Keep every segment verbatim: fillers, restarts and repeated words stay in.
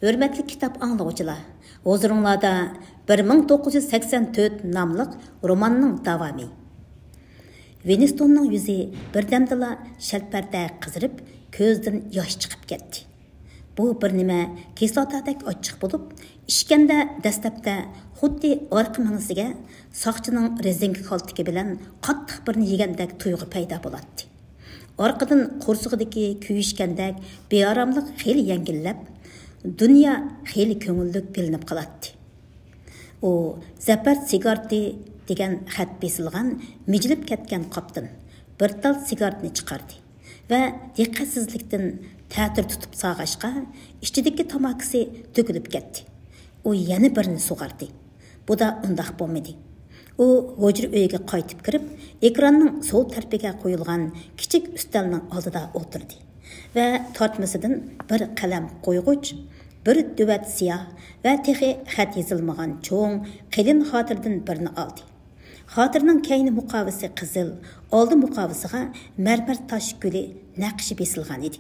ھۆرمەتلىك كىتاب ئاڭلىغۇچىلار، ھۇزۇرۇڭلاردا بىر مىڭ توققۇز يۈز سەكسەن تۆت ناملىق روماننىڭ داۋامى. ۋىنستوننىڭ يۈزى بىردەمدىلا شەلپەردەك قىزىرىپ، كۆزىدىن ياش چىقىپ كەتتى. بۇ بىر نېمە كىسلاتادەك ئاچچىق بولۇپ، ئىچكەندە دەسلەپتە خۇددى ئارقا مېڭىسىگە ساقچىنىڭ رېزىنكا كالتىكى بىلەن قاتتىق بىرنى يېگەندەك تۇيغۇ پەيدا بولاتتى. ئارقىدىن قورسىقىدىكى كۆيۈشكەندەك بىئاراملىق خېلى يەڭگىللەپ، دۇنيا خېلى كۆڭۈللۈك بىلىنىپ قالاتتى. ئۇ زەپەر سىگارتى دېگەن خەت بېسىلغان مىجىلىپ كەتكەن قاپتىن بىر تال سىگارتنى چىقاردى ۋە دىققەتسىزلىكتىن تەتۈر تۇتۇپ ساغاشقا، ئىچىدىكى تاماكىسى تۆكۈلۈپ كەتتى. ئۇ يەنە بىرنى سۇغاردى. بۇدا ئۇنداق بولمىدى. ئۇ ھۇجرا ئۆيىگە قايتىپ كىرىپ، ئېكراننىڭ سول تەرىپىگە قويۇلغان كىچىك ئۈستەلنىڭ ئالدىدا ئولتۇردى ۋە تارتمىسىدىن بىر قەلەم قويغۇچ، بىر دۆۋەت سىياھ ۋە تېخى خەت يېزىلمىغان چوڭ، قېلىن خاتىرىدىن بىرنى ئالدى. خاتىرىنىڭ كەينى مۇقاۋىسى قىزىل، ئالدى مۇقاۋىسىغا مەرمەر تاش گۈلى نەقىشى بېسىلغان ئىدى.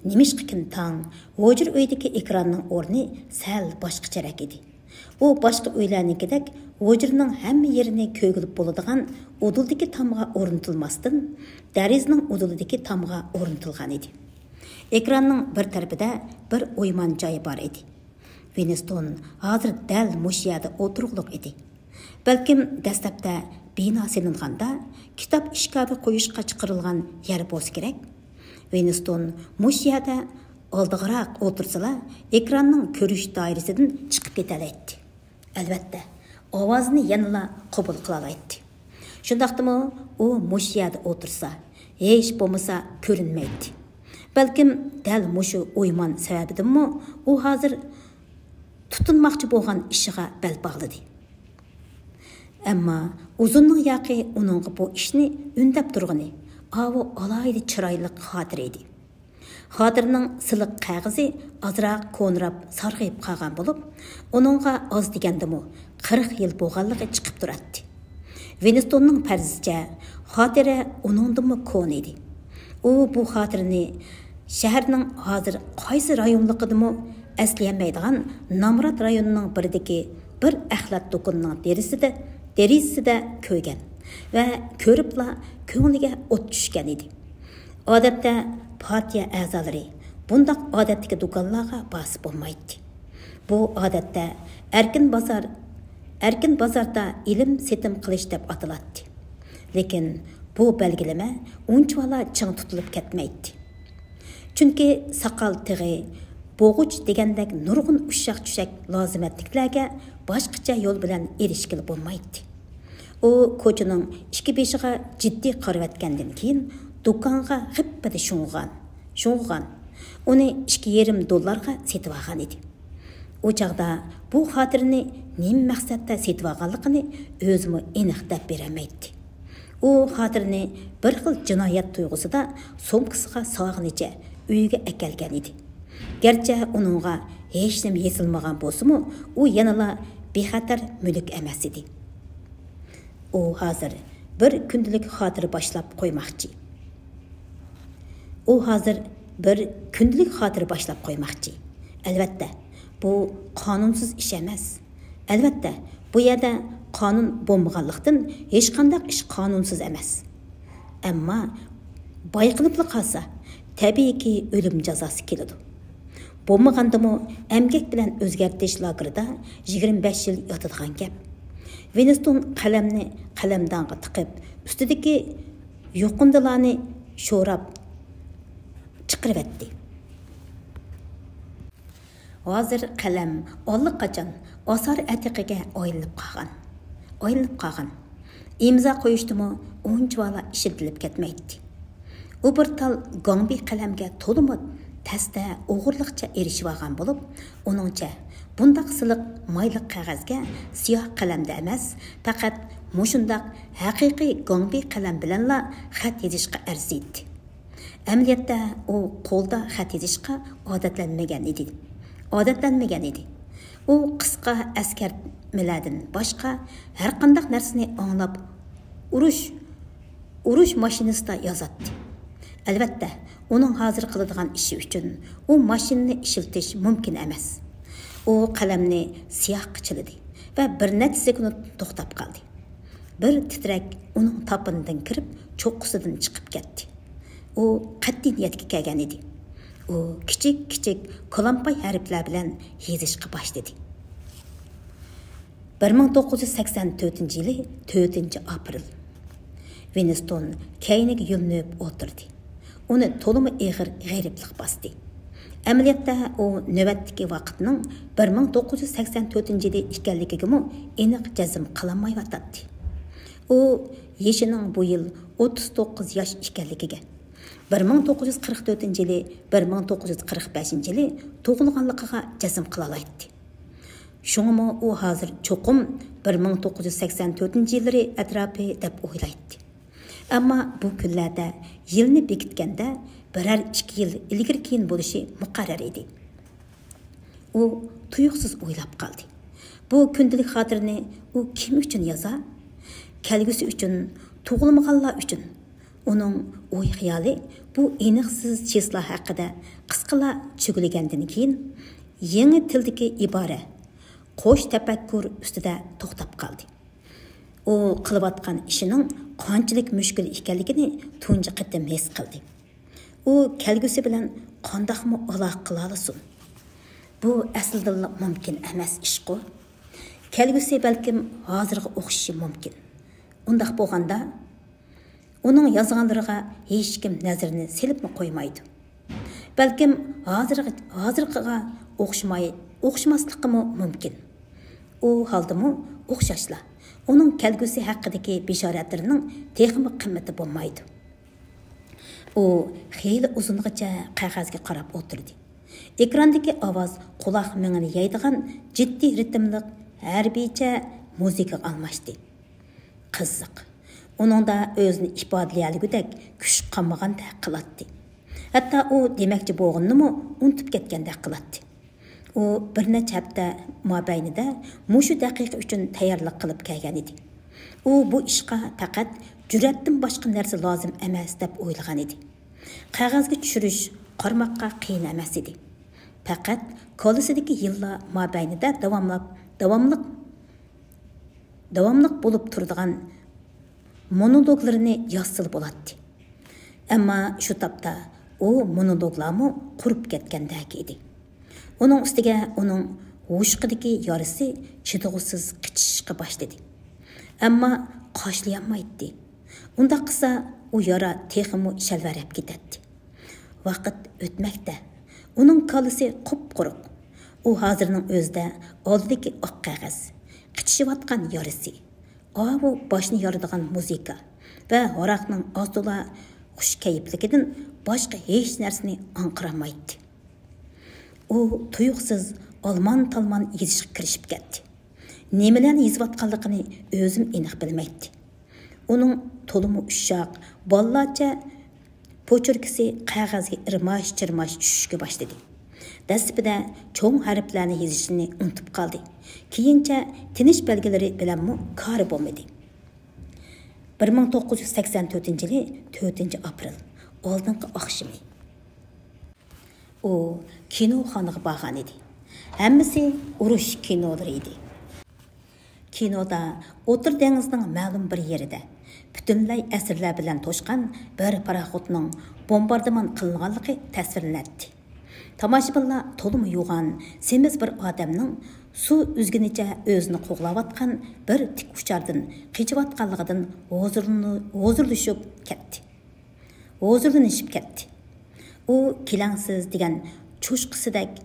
نېمىشقىكىن تاڭ ھۇجرا ئۆيدىكى ئېكراننىڭ ئورنى سەل باشقىچىراق ئىدى. ئۇ باشقا ئۆيلەرنىڭكىدەك ھۇجرىنىڭ ھەممە يېرىنى كۆرگىلى بولىدىغان ئۇدۇلدىكى تامغا ئورنىتىلماستىن، دېرىزىنىڭ ئۇدۇلىدىكى تامغا ئورنىتىلغان ئىدى. ئېكراننىڭ بىر تەرىپىدە بىر ئويمان جاي بار ئىدى. ۋىنستون ھازىر دەل مۇشۇ يەردە ئولتۇرغۇلۇق ئىدى. بەلكىم دەسلەپتە بىنا سېلىنغاندا كىتاب ئىشكاپى قويۇشقا چىقىرىلغان يەر بولسا كېرەك. ۋىنستون مۇشۇ يەردە ئالدىغىراق ئولتۇرسىلا، ئېكراننىڭ كۆرۈش دائىرىسىدىن چىقىپ كېتەلەيتتى. ئەلۋەتتە، ئاۋازىنى يەنىلا قوبۇل قىلالايتتى. شۇنداقتىمۇ ئۇ مۇشۇ يەردە ئولتۇرسا، ھېچ بولمىسا كۆرۈنمەيتتى. بەلكىم دەل مۇشۇ ئويمان سەۋەبىدىنمۇ ئۇ ھازىر تۇتۇنماقچى بولغان ئىشىغا بەل باغلىدى. ئەمما ئۇزۇننىڭ ياقى ئۇنىڭغا بۇ ئىشنى ئۈندەپ تۇرغىنى ئاۋۇ ئالاھىدە چىرايلىق خاتىرە ئىدى. خاتىرىنىڭ سىلىق قەغىزى ئازراق كونىراپ سارغىيىپ قالغان بولۇپ، ئۇنىڭغا ئاز دېگەندىمۇ قىرىق يىل بولغانلىقى چىقىپ تۇراتتى. ۋىنستوننىڭ پەرىزىچە، خاتىرە ئۇنىڭدىنمۇ كونا ئىدى. ئۇ بۇ خاتىرىنى شەھەرنىڭ ھازىر قايسى رايونلۇقىدىمۇ ئەسلىيەلمەيدىغان نامرات رايوننىڭ بىرىدىكى بىر ئەخلەت دۇكىنىنىڭ دېرىزىسىدە، دېرىزىسىدە كۆرگەن ۋە كۆرۈپلا كۆڭلىگە ئوت چۈشكەن ئىدى. ئادەتتە پارتىيە ئەزالىرى بۇنداق ئادەتتىكى دۇكانلارغا بارسا بولمايتتى. بۇ ئادەتتە ئەركىن بازار، ئەركىن بازاردا ئېلىم سېتىم قىلىش دەپ ئاتىلاتتى. لېكىن بۇ بەلگىلىمە ئۇنچىۋالا چىڭ تۇتۇلۇپ كەتمەيتتى. چۈنكى ساقال تىغى، بوغۇچ دېگەندەك نۇرغۇن ئۇششاق-چۈششەك لازىمەتلىكلەرگە باشقىچە يول بىلەن ئېرىشكىلى بولمايتتى. ئۇ كوچىنىڭ ئىككى بېشىغا جىددىي قارىۋەتكەندىن كېيىن، دۇكانغا غىپپىدە شۇڭغۇغان، شۇڭغۇغان، ئۇنى ئىككى يېرىم دوللارغا سېتىۋالغان ئىدى. ئۇ چاغدا بۇ خاتىرىنى نېمە مەقسەتتە سېتىۋالغانلىقىنى ئۆزىمۇ ئېنىق دەپ بېرەلمەيتتى. ئۇ خاتىرىنى بىر خىل جىنايەت تۇيغۇسىدا سومكىسىغا سالغىنىچە ئۆيىگە ئەكەلگەن ئىدى. گەرچە ئۇنىڭغا ھېچنېمە يېزىلمىغان بولسىمۇ، ئۇ يەنىلا بىخەتەر مۈلۈك ئەمەس ئىدى. ئۇ ھازىر بىر كۈندىلىك خاتىرە باشلاپ قويماقچى. ئۇ ھازىر بىر كۈندىلىك خاتىرە باشلاپ قويماقچى. ئەلۋەتتە، بۇ قانۇنسىز ئىش ئەمەس. ئەلۋەتتە، بۇ يەردە قانۇن بولمىغانلىقتىن، ھېچقانداق ئىش قانۇنسىز ئەمەس. ئەمما بايقىلىپلا قالسا، تەبىئىيكى ئۆلۈم جازاسى كېلىدۇ. بولمىغاندىمۇ ئەمگەك بىلەن ئۆزگەرتىش لاگېرىدا يىگىرمە بەش يىل ياتىدىغان گەپ. ۋىنستون قەلەمنى قەلەمدانغا تىقىپ، ئۈستىدىكى يۇقۇندىلارنى شوراپ چىقىرىۋەتتى. ھازىر قەلەم ئاللىقاچان ئاسار ئەتىقىگە ئايلىنىپ قالغان. ئايلىنىپ قالغان. ئىمزا قويۇشتىمۇ ئۇنچىۋالا ئىشلىتىلىپ كەتمەيتتى. ئۇ بىر تال گاڭبى قەلەمگە تولىمۇ تەستە، ئوغرىلىقچە ئېرىشىۋالغان بولۇپ، ئۇنىڭچە، بۇنداق سىلىق مايلىق قەغەزگە سىياھ قەلەمدە ئەمەس، پەقەت مۇشۇنداق ھەقىقىي گاڭبى قەلەم بىلەنلا خەت يېزىشقا ئەرزىيتتى. ئەمەلىيەتتە ئۇ قولدا خەت يېزىشقا ئادەتلەنمىگەن ئىدى. ئادەتلەنمىگەن ئىدى. ئۇ قىسقا ئەسكەرتمىلەردىن باشقا ھەرقانداق نەرسىنى ئاڭلاپ، ئۇرۇش، ئۇرۇش ماشىنىسىدا يازاتتى. ئەلۋەتتە، ئۇنىڭ ھازىر قىلىدىغان ئىشى ئۈچۈن ئۇ ماشىنىنى ئىشلىتىش مۇمكىن ئەمەس. ئۇ قەلەمنى سىياھقا چىلىدى ۋە بىر نەچچە سېكۇنت توختاپ قالدى. بىر تىترەك ئۇنىڭ تاپىنىدىن كىرىپ، چوققىسىدىن چىقىپ كەتتى. ئۇ قەتئىي نىيەتكە كەلگەن ئىدى. ئۇ كىچىك-كىچىك كولامپاي ھەرپلەر بىلەن يېزىشقا باشلىدى. بىر مىڭ توققۇز يۈز سەكسەن تۆتىنچى يىلى تۆتىنچى ئاپرېل. ۋىنستون كەينىگە يۆلىنىپ ئولتۇردى. ئۇنى تولىمۇ ئېغىر غېرىبلىق باستى. ئەمەلىيەتتە ئۇ نۆۋەتتىكى ۋاقىتنىڭ بىر مىڭ توققۇز يۈز سەكسەن تۆتىنچى يىلى ئىكەنلىكىگىمۇ ئېنىق جەزم قىلالمايۋاتاتتى. ئۇ يېشىنىڭ بۇ يىل ئوتتۇز توققۇز ياش ئىكەنلىكىگە، بىر مىڭ توققۇز يۈز قىرىق تۆتىنچى يىلى، بىر مىڭ توققۇز يۈز قىرىق بەشىنچى يىلى تۇغۇلغانلىقىغا جەزم قىلالايتتى. شۇڭىمۇ ئۇ ھازىر چوقۇم بىر مىڭ توققۇز يۈز سەكسەن تۆتىنچى يىللىرى ئەتراپى دەپ ئويلايتتى. ئەمما بۇ كۈنلەردە يىلنى بېكىتكەندە بىرەر ئىككى يىل ئىلگىرى كېيىن بولۇشى مۇقەررەر ئىدى. ئۇ تۇيۇقسىز ئويلاپ قالدى. بۇ كۈندىلىك خاتىرىنى ئۇ كىم ئۈچۈن يازا؟ كەلگۈسى ئۈچۈن، تۇغۇلمىغانلار ئۈچۈن. ئۇنىڭ ئوي-خىيالى بۇ ئېنىقسىز چىسلا ھەققىدە قىسقىلا چۆگىلىگەندىن كېيىن، يېڭى تىلدىكى ئىبارە، قوش تەپەككۇر ئۈستىدە توختاپ قالدى. ئۇ قىلىۋاتقان ئىشىنىڭ قانچىلىك مۈشكۈل ئىكەنلىكىنى تۇنجى قېتىم ھېس قىلدى. ئۇ كەلگۈسى بىلەن قانداقمۇ ئالاقە قىلالىسۇن؟ بۇ ئەسلىدىنلا مۇمكىن ئەمەس ئىشقۇ. كەلگۈسى بەلكىم ھازىرغا ئوخشىشى مۇمكىن. ئۇنداق بولغاندا، ئۇنىڭ يازغانلىرىغا ھېچكىم نەزىرىنى سېلىپمۇ قويمايدۇ. بەلكىم ھازىرغا، ھازىرقىغا ئوخشىماي، ئوخشىماسلىقىمۇ مۇمكىن. ئۇ ھالدىمۇ ئوخشاشلا، ئۇنىڭ كەلگۈسى ھەققىدىكى بېشارەتلىرىنىڭ تېخىمۇ قىممىتى بولمايدۇ. ئۇ خېلى ئۇزۇنغىچە قەغەزگە قاراپ ئولتۇردى. ئېكراندىكى ئاۋاز قۇلاق مېڭىنى يەيدىغان جىددىي رىتىملىق ھەربىيچە مۇزىكىغا ئالماشتى. قىزىق. ئۇنىڭدا ئۆزىنى ئىپادىلىيەلىگۈدەك كۈچ قالمىغاندەك قىلاتتى. ھەتتا ئۇ دېمەكچى بولغىنىنىمۇ ئۇنتۇپ كەتكەندەك قىلاتتى. ئۇ بىر نەچچە ھەپتە مابەينىدە مۇشۇ دەقىقە ئۈچۈن تەييارلىق قىلىپ كەلگەن ئىدى. ئۇ بۇ ئىشقا پەقەت جۈرئەتتىن باشقا نەرسە لازىم ئەمەس دەپ ئويلىغان ئىدى. قەغەزگە چۈشۈرۈش قارىماققا قىيىن ئەمەس ئىدى. پەقەت كاللىسىدىكى يىللار مابەينىدە داۋاملاپ، داۋاملىق، داۋاملىق بولۇپ تۇرىدىغان مونولوگلىرىنى يازسىلا بولاتتى. ئەمما شۇ تاپتا ئۇ مونولوگلارمۇ قۇرۇپ كەتكەندەك ئىدى. ئۇنىڭ ئۈستىگە ئۇنىڭ ھوشۇقىدىكى يارىسى چىدىغۇسىز قىچىشىشقا باشلىدى. ئەمما قاشلىيالمايتتى. ئۇنداق قىلسا، ئۇ يارا تېخىمۇ شەلۋەرەپ كېتەتتى. ۋاقىت ئۆتمەكتە. ئۇنىڭ كاللىسى قۇپقۇرۇق. ئۇ ھازىرنىڭ ئۆزىدە ئالدىدىكى ئاق قەغەز، قىچىشىۋاتقان يارىسى، ئاۋۇ باشنى يارىدىغان مۇزىكا ۋە ھاراقنىڭ ئاز-تولا خۇش كەيپلىكىدىن باشقا ھېچ نەرسىنى ئاڭقىرالمايتتى. ئۇ تۇيۇقسىز ئالمان-تالمان يېزىشقا كىرىشىپ كەتتى. نېمىلەرنى يېزىۋاتقانلىقىنى ئۆزىمۇ ئېنىق بىلمەيتتى. ئۇنىڭ تولىمۇ ئۇششاق، بالىلارچە پوچېركىسى قەغەزگە ئىرماش-چىرماش چۈشۈشكە باشلىدى. دەسلىپىدە چوڭ ھەرپلەرنى يېزىشنى ئۇنتۇپ قالدى. كېيىنچە تىنىش بەلگىلىرى بىلەنمۇ كارى بولمىدى. بىر مىڭ توققۇز يۈز سەكسەن تۆتىنچى يىلى تۆتىنچى ئاپرېل، ئالدىنقى ئاخشىمى. ئۇ كىنوخانىغا بارغان ئىدى. ھەممىسى ئۇرۇش كىنولىرى ئىدى. كىنودا ئوتتۇرا دېڭىزنىڭ مەلۇم بىر يېرىدە پۈتۈنلەي ئەسىرلەر بىلەن توشقان بىر پاراخوتنىڭ بومباردىمان قىلىنغانلىقى تەسۋىرلىنەتتى. تاماشىبىنلار تولىمۇ يوغان، سېمىز بىر ئادەمنىڭ سۇ ئۈزگىنىچە ئۆزىنى قوغلاۋاتقان بىر تىك ئۇچاردىن قېچىۋاتقانلىقىدىن ھۇزۇرلىنىپ كەتتى. ھۇزۇرلىنىشىپ كەتتى. ئۇ كېلەڭسىز دېگەن چوشقىسىدەك،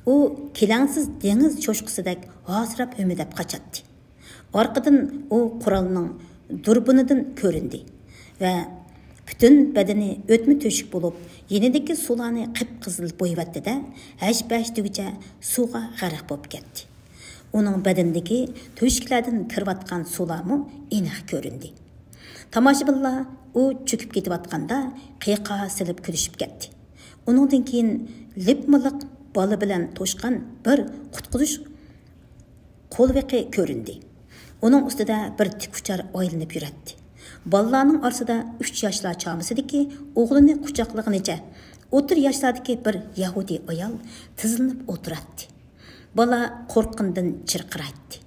ئۇ كېلەڭسىز دېڭىز چوشقىسىدەك ھاسىراپ ھۆمۈدەپ قاچاتتى. ئارقىدىن ئۇ قورالنىڭ دۇربۇنىدىن كۆرۈندى ۋە پۈتۈن بەدىنى ئۆتمە تۆشۈك بولۇپ، يېنىدىكى سۇلارنى قىپقىزىل بويىۋەتتى-دە، ھەش-پەش دېگۈچە سۇغا غەرق بولۇپ كەتتى. ئۇنىڭ بەدىنىدىكى تۆشۈكلەردىن كىرىۋاتقان سۇلارمۇ ئېنىق كۆرۈندى. تاماشىبىنلار ئۇ چۆكۈپ كېتىۋاتقاندا قىيقا سېلىپ كۈلۈشۈپ كەتتى. ئۇنىڭدىن كېيىن لىپمۇ لىق بالا بىلەن توشقان بىر قۇتقۇزۇش قولۋىقى كۆرۈندى. ئۇنىڭ ئۈستىدە بىر تىك ئۇچار ئايلىنىپ يۈرەتتى. بالىلارنىڭ ئارىسىدا ئۈچ ياشلار چامىسىدىكى ئوغلىنى قۇچاقلىغىنىچە ئوتتۇرا ياشلاردىكى بىر يەھۇدىي ئايال تىزلىنىپ ئولتۇراتتى. بالا قورققىنىدىن چىرقىرايتتى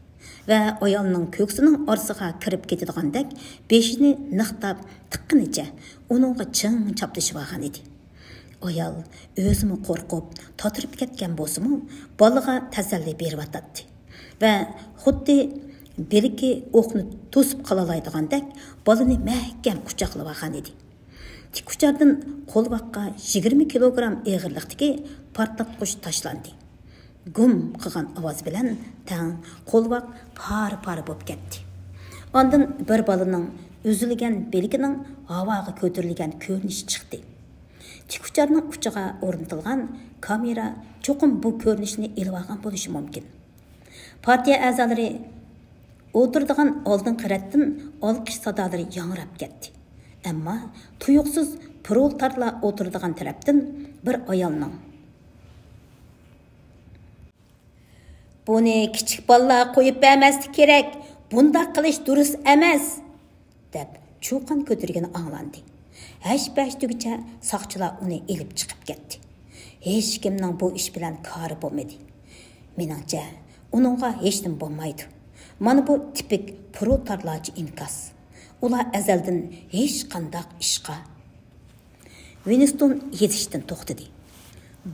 ۋە ئايالنىڭ كۆكسىنىڭ ئارىسىغا كىرىپ كېتىدىغاندەك بېشىنى نىقتاپ تىققىنىچە ئۇنىڭغا چىڭ چاپلىشىۋالغان ئىدى. ئايال ئۆزىمۇ قورقۇپ، تاتىرىپ كەتكەن بولسىمۇ، بالىغا تەسەللى بېرىۋاتاتتى ۋە خۇددى بىلىكى ئوقنى توسۇپ قالالايدىغاندەك بالىنى مەھكەم قۇچاقلىۋالغان ئىدى. تىكۇچاردىن قولۋاققا يىگىرمە كىلوگرام ئېغىرلىقتىكى پارتلاتقۇچ تاشلاندى. گۇم قىلغان ئاۋاز بىلەن تەڭ قولۋاق پارە-پارە بولۇپ كەتتى. ئاندىن بىر بالىنىڭ ئۈزۈلگەن بىلىكىنىڭ ھاۋاغا كۆتۈرۈلگەن كۆرۈنۈشى چىقتى. تىكۇچارنىڭ ئۇچىغا ئورنىتىلغان كامېرا چوقۇم بۇ كۆرۈنۈشنى ئېلىۋالغان بولۇشى مۇمكىن. پارتىيە ئەزالىرى ئولتۇرىدىغان ئالدىنقى رەتتىن ئالقىش سادالىرى ياڭراپ كەتتى. ئەمما تۇيۇقسىز پرولېتارلار ئولتۇرىدىغان تەرەپتىن بىر ئايالنىڭ، «بۇنى كىچىك بالىلارغا قويۇپ بەرمەسلىك كېرەك، بۇنداق قىلىش دۇرۇس ئەمەس!» دەپ چۇقان كۆتۈرگىنى ئاڭلاندى. ھەش-پەش دېگۈچە ساقچىلار ئۇنى ئېلىپ چىقىپ كەتتى. ھېچكىمنىڭ بۇ ئىش بىلەن كارى بولمىدى. مېنىڭچە، ئۇنىڭغا ھېچنېمە بولمايدۇ. مانا بۇ تىپىك پرولېتارلارچە ئىنكاس. ئۇلار ئەزەلدىن ھېچقانداق ئىشقا ۋىنستون يېزىشتىن توختىدى.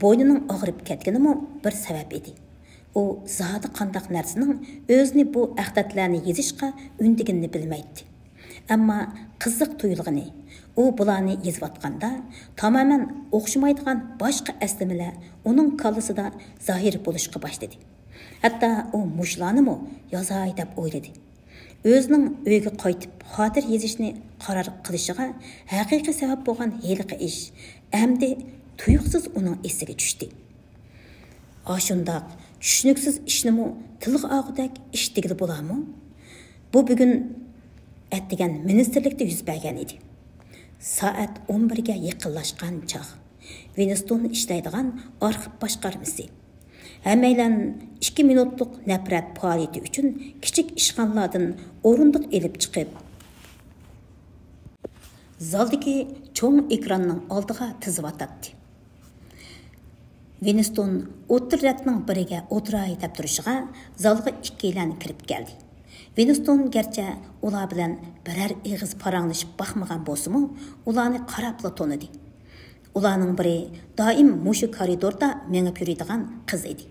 بوينىنىڭ ئاغرىپ كەتكىنىمۇ بىر سەۋەب ئىدى. ئۇ زادى قانداق نەرسىنىڭ ئۆزىنى بۇ ئەخلەتلەرنى يېزىشقا ئۈندىگىنىنى بىلمەيتتى. ئەمما قىزىق تۇيۇلغىنى، ئۇ بۇلارنى يېزىۋاتقاندا تامامەن ئوخشىمايدىغان باشقا ئەسلىمىلەر ئۇنىڭ كاللىسىدا زاھىر بولۇشقا باشلىدى. ھەتتا ئۇ مۇشۇلارنىمۇ يازاي دەپ ئويلىدى. ئۆزىنىڭ ئۆيىگە قايتىپ خاتىرە يېزىشنى قارار قىلىشىغا ھەقىقىي سەۋەب بولغان ھېلىقى ئىش ئەمدى تۇيۇقسىز ئۇنىڭ ئېسىگە چۈشتى. ئاشۇنداق چۈشىنىكسىز ئىشنىمۇ تىلغا ئالغۇدەك ئىش دېگىلى بولارمۇ؟ بۇ بۈگۈن ئەتىگەن مىنىستىرلىكتە يۈز بەرگەن ئىدى. سائەت ئون بىرگە يېقىنلاشقان چاغ. ۋىنستون ئىشلەيدىغان ئارخىپ باشقارمىسى. ھەممەيلەن ئىككى مىنۇتلۇق نەپرەت پائالىيىتى ئۈچۈن كىچىك ئىشخانىلاردىن ئورۇندۇق ئېلىپ چىقىپ، زالدىكى چوڭ ئېكراننىڭ ئالدىغا تىزىۋاتاتتى. ۋىنستون ئوتتۇرا رەتنىڭ بىرىگە ئولتۇراي دەپ تۇرۇشىغا، زالغا ئىككىيلەن كىرىپ كەلدى. ۋىنستون گەرچە ئۇلار بىلەن بىرەر ئېغىز پاراڭلىشىپ باقمىغان بولسىمۇ، ئۇلارنى قاراپلا تونۇدى. ئۇلارنىڭ بىرى دائىم مۇشۇ كارىدوردا مېڭىپ يۈرىدىغان قىز ئىدى.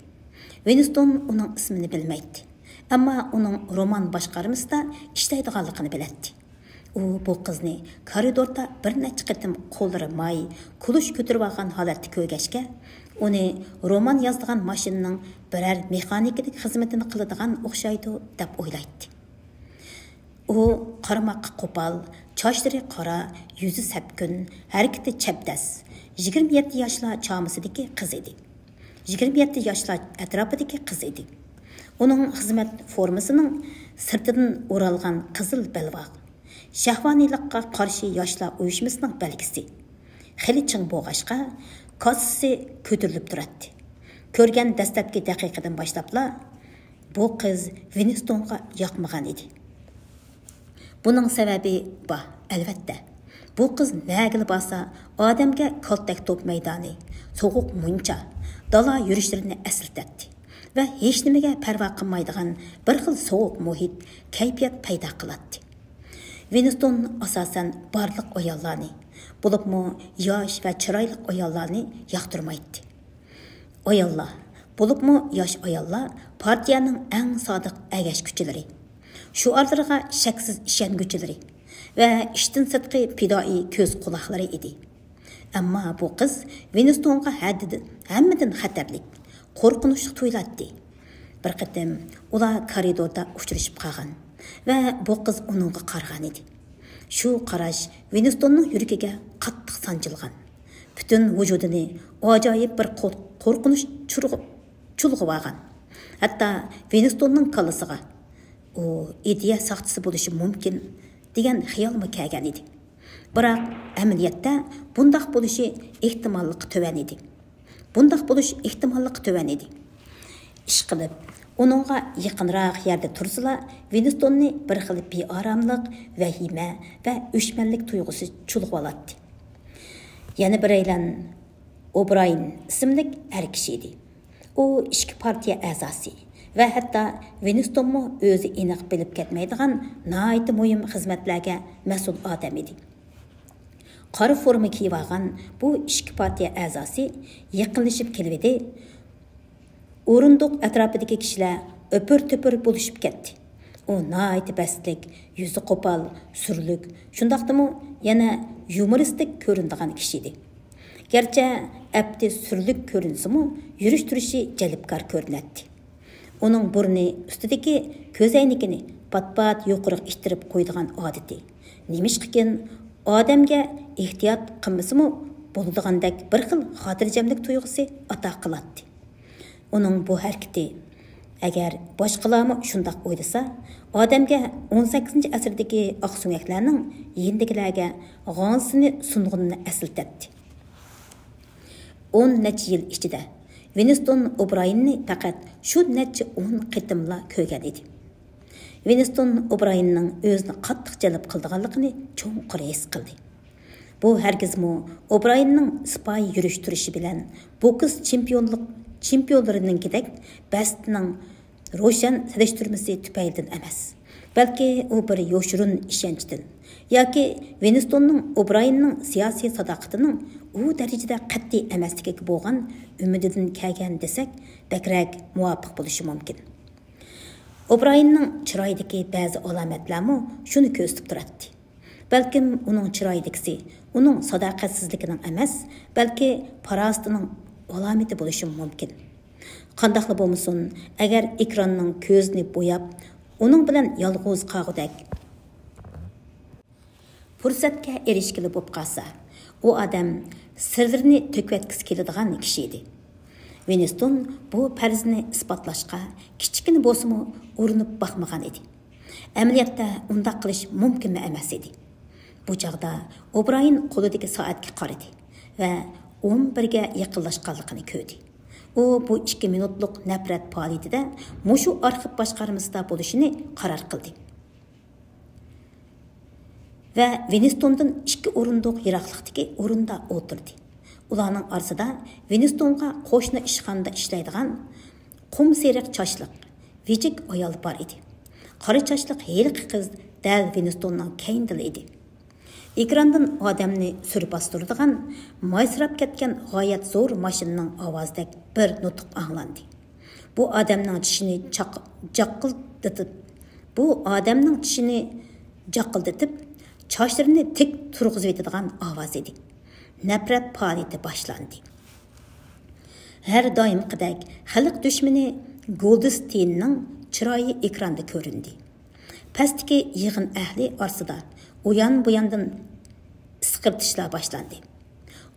ۋىنستون ئۇنىڭ ئىسمىنى بىلمەيتتى، ئەمما ئۇنىڭ رومان باشقارمىسىدا ئىشلەيدىغانلىقىنى بىلەتتى. ئۇ بۇ قىزنى كارىدوردا بىر نەچچە قېتىم قوللىرى ماي، كۈلۈش كۆتۈرۈۋالغان ھالەتتە كۆرگەچكە، ئۇنى رومان يازىدىغان ماشىنىنىڭ بىرەر مېخانىكىدىكى خىزمىتىنى قىلىدىغان ئوخشايدۇ، دەپ ئويلايتتى. ئۇ قارىماققا قوپال، چاچلىرى قارا، يۈزى سەپكۈن، ھەرىكىتى چەبدەس، يىگىرمە يەتتە ياشلار چامىسىدىكى قىز ئىدى. يىگىرمە يەتتە ياشلار ئەتراپىدىكى قىز ئىدى. ئۇنىڭ خىزمەت فورمىسىنىڭ سىرتىدىن ئورالغان قىزىل بەلباغ، شەھۋانىيلىققا قارشى ياشلار ئۇيۇشمىسىنىڭ بەلگىسى. خېلى چىڭ بولغاچقا، كاسىسى كۆتۈرۈلۈپ تۇراتتى. كۆرگەن دەسلەپكى دەقىقىدىن باشلاپلا، بۇ قىز ۋىنستونغا ياقمىغان ئىدى. بۇنىڭ سەۋەبى بار، ئەلۋەتتە. بۇ قىز نەگىلا بارسا، ئادەمگە كالتەك توپ مەيدانى، سوغۇق مۇنچا، دالا يۈرۈشلىرىنى ئەسلىتەتتى ۋە ھېچنېمىگە پەرۋا قىلمايدىغان بىر خىل سوغۇق مۇھىت، كەيپىيات پەيدا قىلاتتى. ۋىنستون ئاساسەن بارلىق ئاياللارنى، بولۇپمۇ ياش ۋە چىرايلىق ئاياللارنى ياقتۇرمايتتى. ئاياللار، بولۇپمۇ ياش ئاياللار پارتىيەنىڭ ئەڭ سادىق ئەگەشكۈچىلىرى، شوئارلىرىغا شەكسىز ئىشەنگۈچىلىرى ۋە ئىشتىن سىرتقى پىدائىي كۆز قۇلاقلىرى ئىدى. ئەمما بۇ قىز ۋىنستونغا ھەددىدىن، ھەممىدىن خەتەرلىك، قورقۇنچلۇق تۇيۇلاتتى. بىر قېتىم ئۇلار كارىدوردا ئۇچرىشىپ قالغان ۋە بۇ قىز ئۇنىڭغا قارىغان ئىدى. شۇ قاراش ۋىنستوننىڭ يۈرىكىگە قاتتىق سانجىلغان. پۈتۈن ۋۇجۇدىنى ئاجايىپ بىر قو-، قورقۇنچ چۇرغۇ-، چۇلغىۋالغان. ھەتتا ۋىنستوننىڭ كاللىسىغا، «ئۇ ئىدىيە ساقچىسى بولۇشى مۇمكىن» دېگەن خىيالمۇ كەلگەن ئىدى. بىراق، ئەمەلىيەتتە بۇنداق بولۇشى ئېھتىماللىقى تۆۋەن ئىدى. بۇنداق بولۇش ئېھتىماللىقى تۆۋەن ئىدى. ئىشقىلىپ، ئۇنىڭغا يېقىنراق يەردە تۇرسىلا، ۋىنستوننى بىر خىل بىئاراملىق، ۋەھىمە ۋە ئۆچمەنلىك تۇيغۇسى چۇلغىۋالاتتى. يەنە بىرەيلەن ئوبراين ئىسىملىك ئەر كىشى ئىدى. ئۇ ئىچكى پارتىيە ئەزاسى ۋە ھەتتا ۋىنستونمۇ ئۆزى ئېنىق بىلىپ كەتمەيدىغان ناھايىتى مۇھىم خىزمەتلەرگە مەسئۇل ئادەم ئىدى. قارا فورما كىيىۋالغان بۇ ئىچكى پارتىيە ئەزاسى يېقىنلىشىپ كېلىۋىدى. ئورۇندۇق ئەتراپىدىكى كىشىلەر ئۆپۈر-تۆپۈر بولۇشۇپ كەتتى. ئۇ ناھايىتى بەستلىك، يۈزى قوپال، سۈرلۈك، شۇنداقتىمۇ يەنە يۇمۇرىستىك كۆرۈنىدىغان كىشى ئىدى. گەرچە ئەپتى سۈرلۈك كۆرۈنسىمۇ، يۈرۈش-تۇرۇشى جەلپكار كۆرۈنەتتى. ئۇنىڭ بۇرنى ئۈستىدىكى كۆزەينىكىنى پات-پات يۇقىرىغا ئىتتىرىپ قويىدىغان ئادىتى، نېمىشقىكىن ئادەمگە ئېھتىيات قىلمىسىمۇ بولىدىغاندەك بىر خىل خاتىرجەملىك تۇيغۇسى ئاتا قىلاتتى. ئۇنىڭ بۇ ھەرىكىتى، ئەگەر باشقىلارمۇ شۇنداق ئويلىسا، ئادەمگە ئون سەككىزىنچى ئەسىردىكى ئاقسۆڭەكلەرنىڭ يېنىدىكىلەرگە غاڭزىسىنى سۇنغىنىنى ئەسلىتەتتى. ئون نەچچە يىل ئىچىدە ۋىنستون ئوبرايېننى پەقەت شۇ نەچچە ئون قېتىملا كۆرگەن ئىدى. ۋىنستون ئوبرايېننىڭ ئۆزىنى قاتتىق جەلپ قىلىدىغانلىقىنى چوڭقۇر ھېس قىلدى. بۇ ھەرگىزمۇ ئوبرايېننىڭ سىپايى يۈرۈش-تۇرۇشى بىلەن بوكس چېمپىيونلۇق، چېمپىيونلىرىنىڭكىدەك بەستنىڭ روشەن سېلىشتۇرمىسى تۈپەيلىدىن ئەمەس، بەلكى ئۇ بىر يوشۇرۇن ئىشەنچتىن ياكى ۋىنستوننىڭ ئوبرايېننىڭ سىياسىي ساداقىتىنىڭ ئۇ دەرىجىدە قەتئىي ئەمەسلىكىگە بولغان ئۈمىدىدىن كەلگەن دېسەك، بەكرەك مۇۋاپىق بولۇشى مۇمكىن. ئوبرايېننىڭ چىرايىدىكى بەزى ئالامەتلەرمۇ شۇنى كۆرسىتىپ تۇراتتى. بەلكىم ئۇنىڭ چىرايىدىكىسى ئۇنىڭ ساداقەتسىزلىكىنىڭ ئەمەس، بەلكى پاراسىتىنىڭ ئالامىتى بولۇشىمۇ مۇمكىن. قانداقلا بولمىسۇن، ئەگەر ئېكراننىڭ كۆزىنى بوياپ، ئۇنىڭ بىلەن يالغۇز قالغۇدەك پۇرسەتكە ئېرىشكىلى بولۇپ قالسا، ئۇ ئادەم سىرلىرىنى تۆكۈۋەتكۈسى كېلىدىغان كىشى ئىدى. ۋىنستون بۇ پەرىزىنى ئىسپاتلاشقا كىچىككىنە بولسىمۇ ئۇرۇنۇپ باقمىغان ئىدى. ئەمەلىيەتتە ئۇنداق قىلىش مۇمكىنمۇ ئەمەس ئىدى. بۇ چاغدا ئوبرايېن قولىدىكى سائەتكە قارىدى ۋە ئون بىرگە يېقىنلاشقانلىقىنى كۆردى. ئۇ بۇ ئىككى مىنۇتلۇق نەپرەت پائالىيىتىدە مۇشۇ ئارخىپ باشقارمىسىدا بولۇشىنى قارار قىلدى ۋە ۋىنستوندىن ئىككى ئورۇندۇق يىراقلىقتىكى ئورۇندا ئولتۇردى. ئۇلارنىڭ ئارىسىدا ۋىنستونغا قوشنا ئىشخانىدا ئىشلەيدىغان قۇم سېرىق چاچلىق، ۋىجىك ئايال بار ئىدى. قارا چاچلىق ھېلىقى قىز دەل ۋىنستوننىڭ كەينىدىلا ئىدى. ئېكراندىن ئادەمنى سۈر باستۇرىدىغان مايسىراپ كەتكەن غايەت زور ماشىنىنىڭ ئاۋازىدەك بىر نۇتۇق ئاڭلاندى. بۇ ئادەمنىڭ چىشىنى چاق-، جاققىلدىتىپ، بۇ ئادەمنىڭ چىشىنى جاققىلدىتىپ، چاچلىرىنى تىك تۇرغۇزۇۋېتىدىغان ئاۋاز ئىدى. نەپرەت پائالىيىتى باشلاندى. ھەر دائىمقىدەك خەلق دۈشمىنى گولدستېيننىڭ چىرايى ئېكراندا كۆرۈندى. پەستىكى يىغىن ئەھلى ئارىسىدا ئۇيان-بۇياندىن ئىسقىرتىشلار باشلاندى.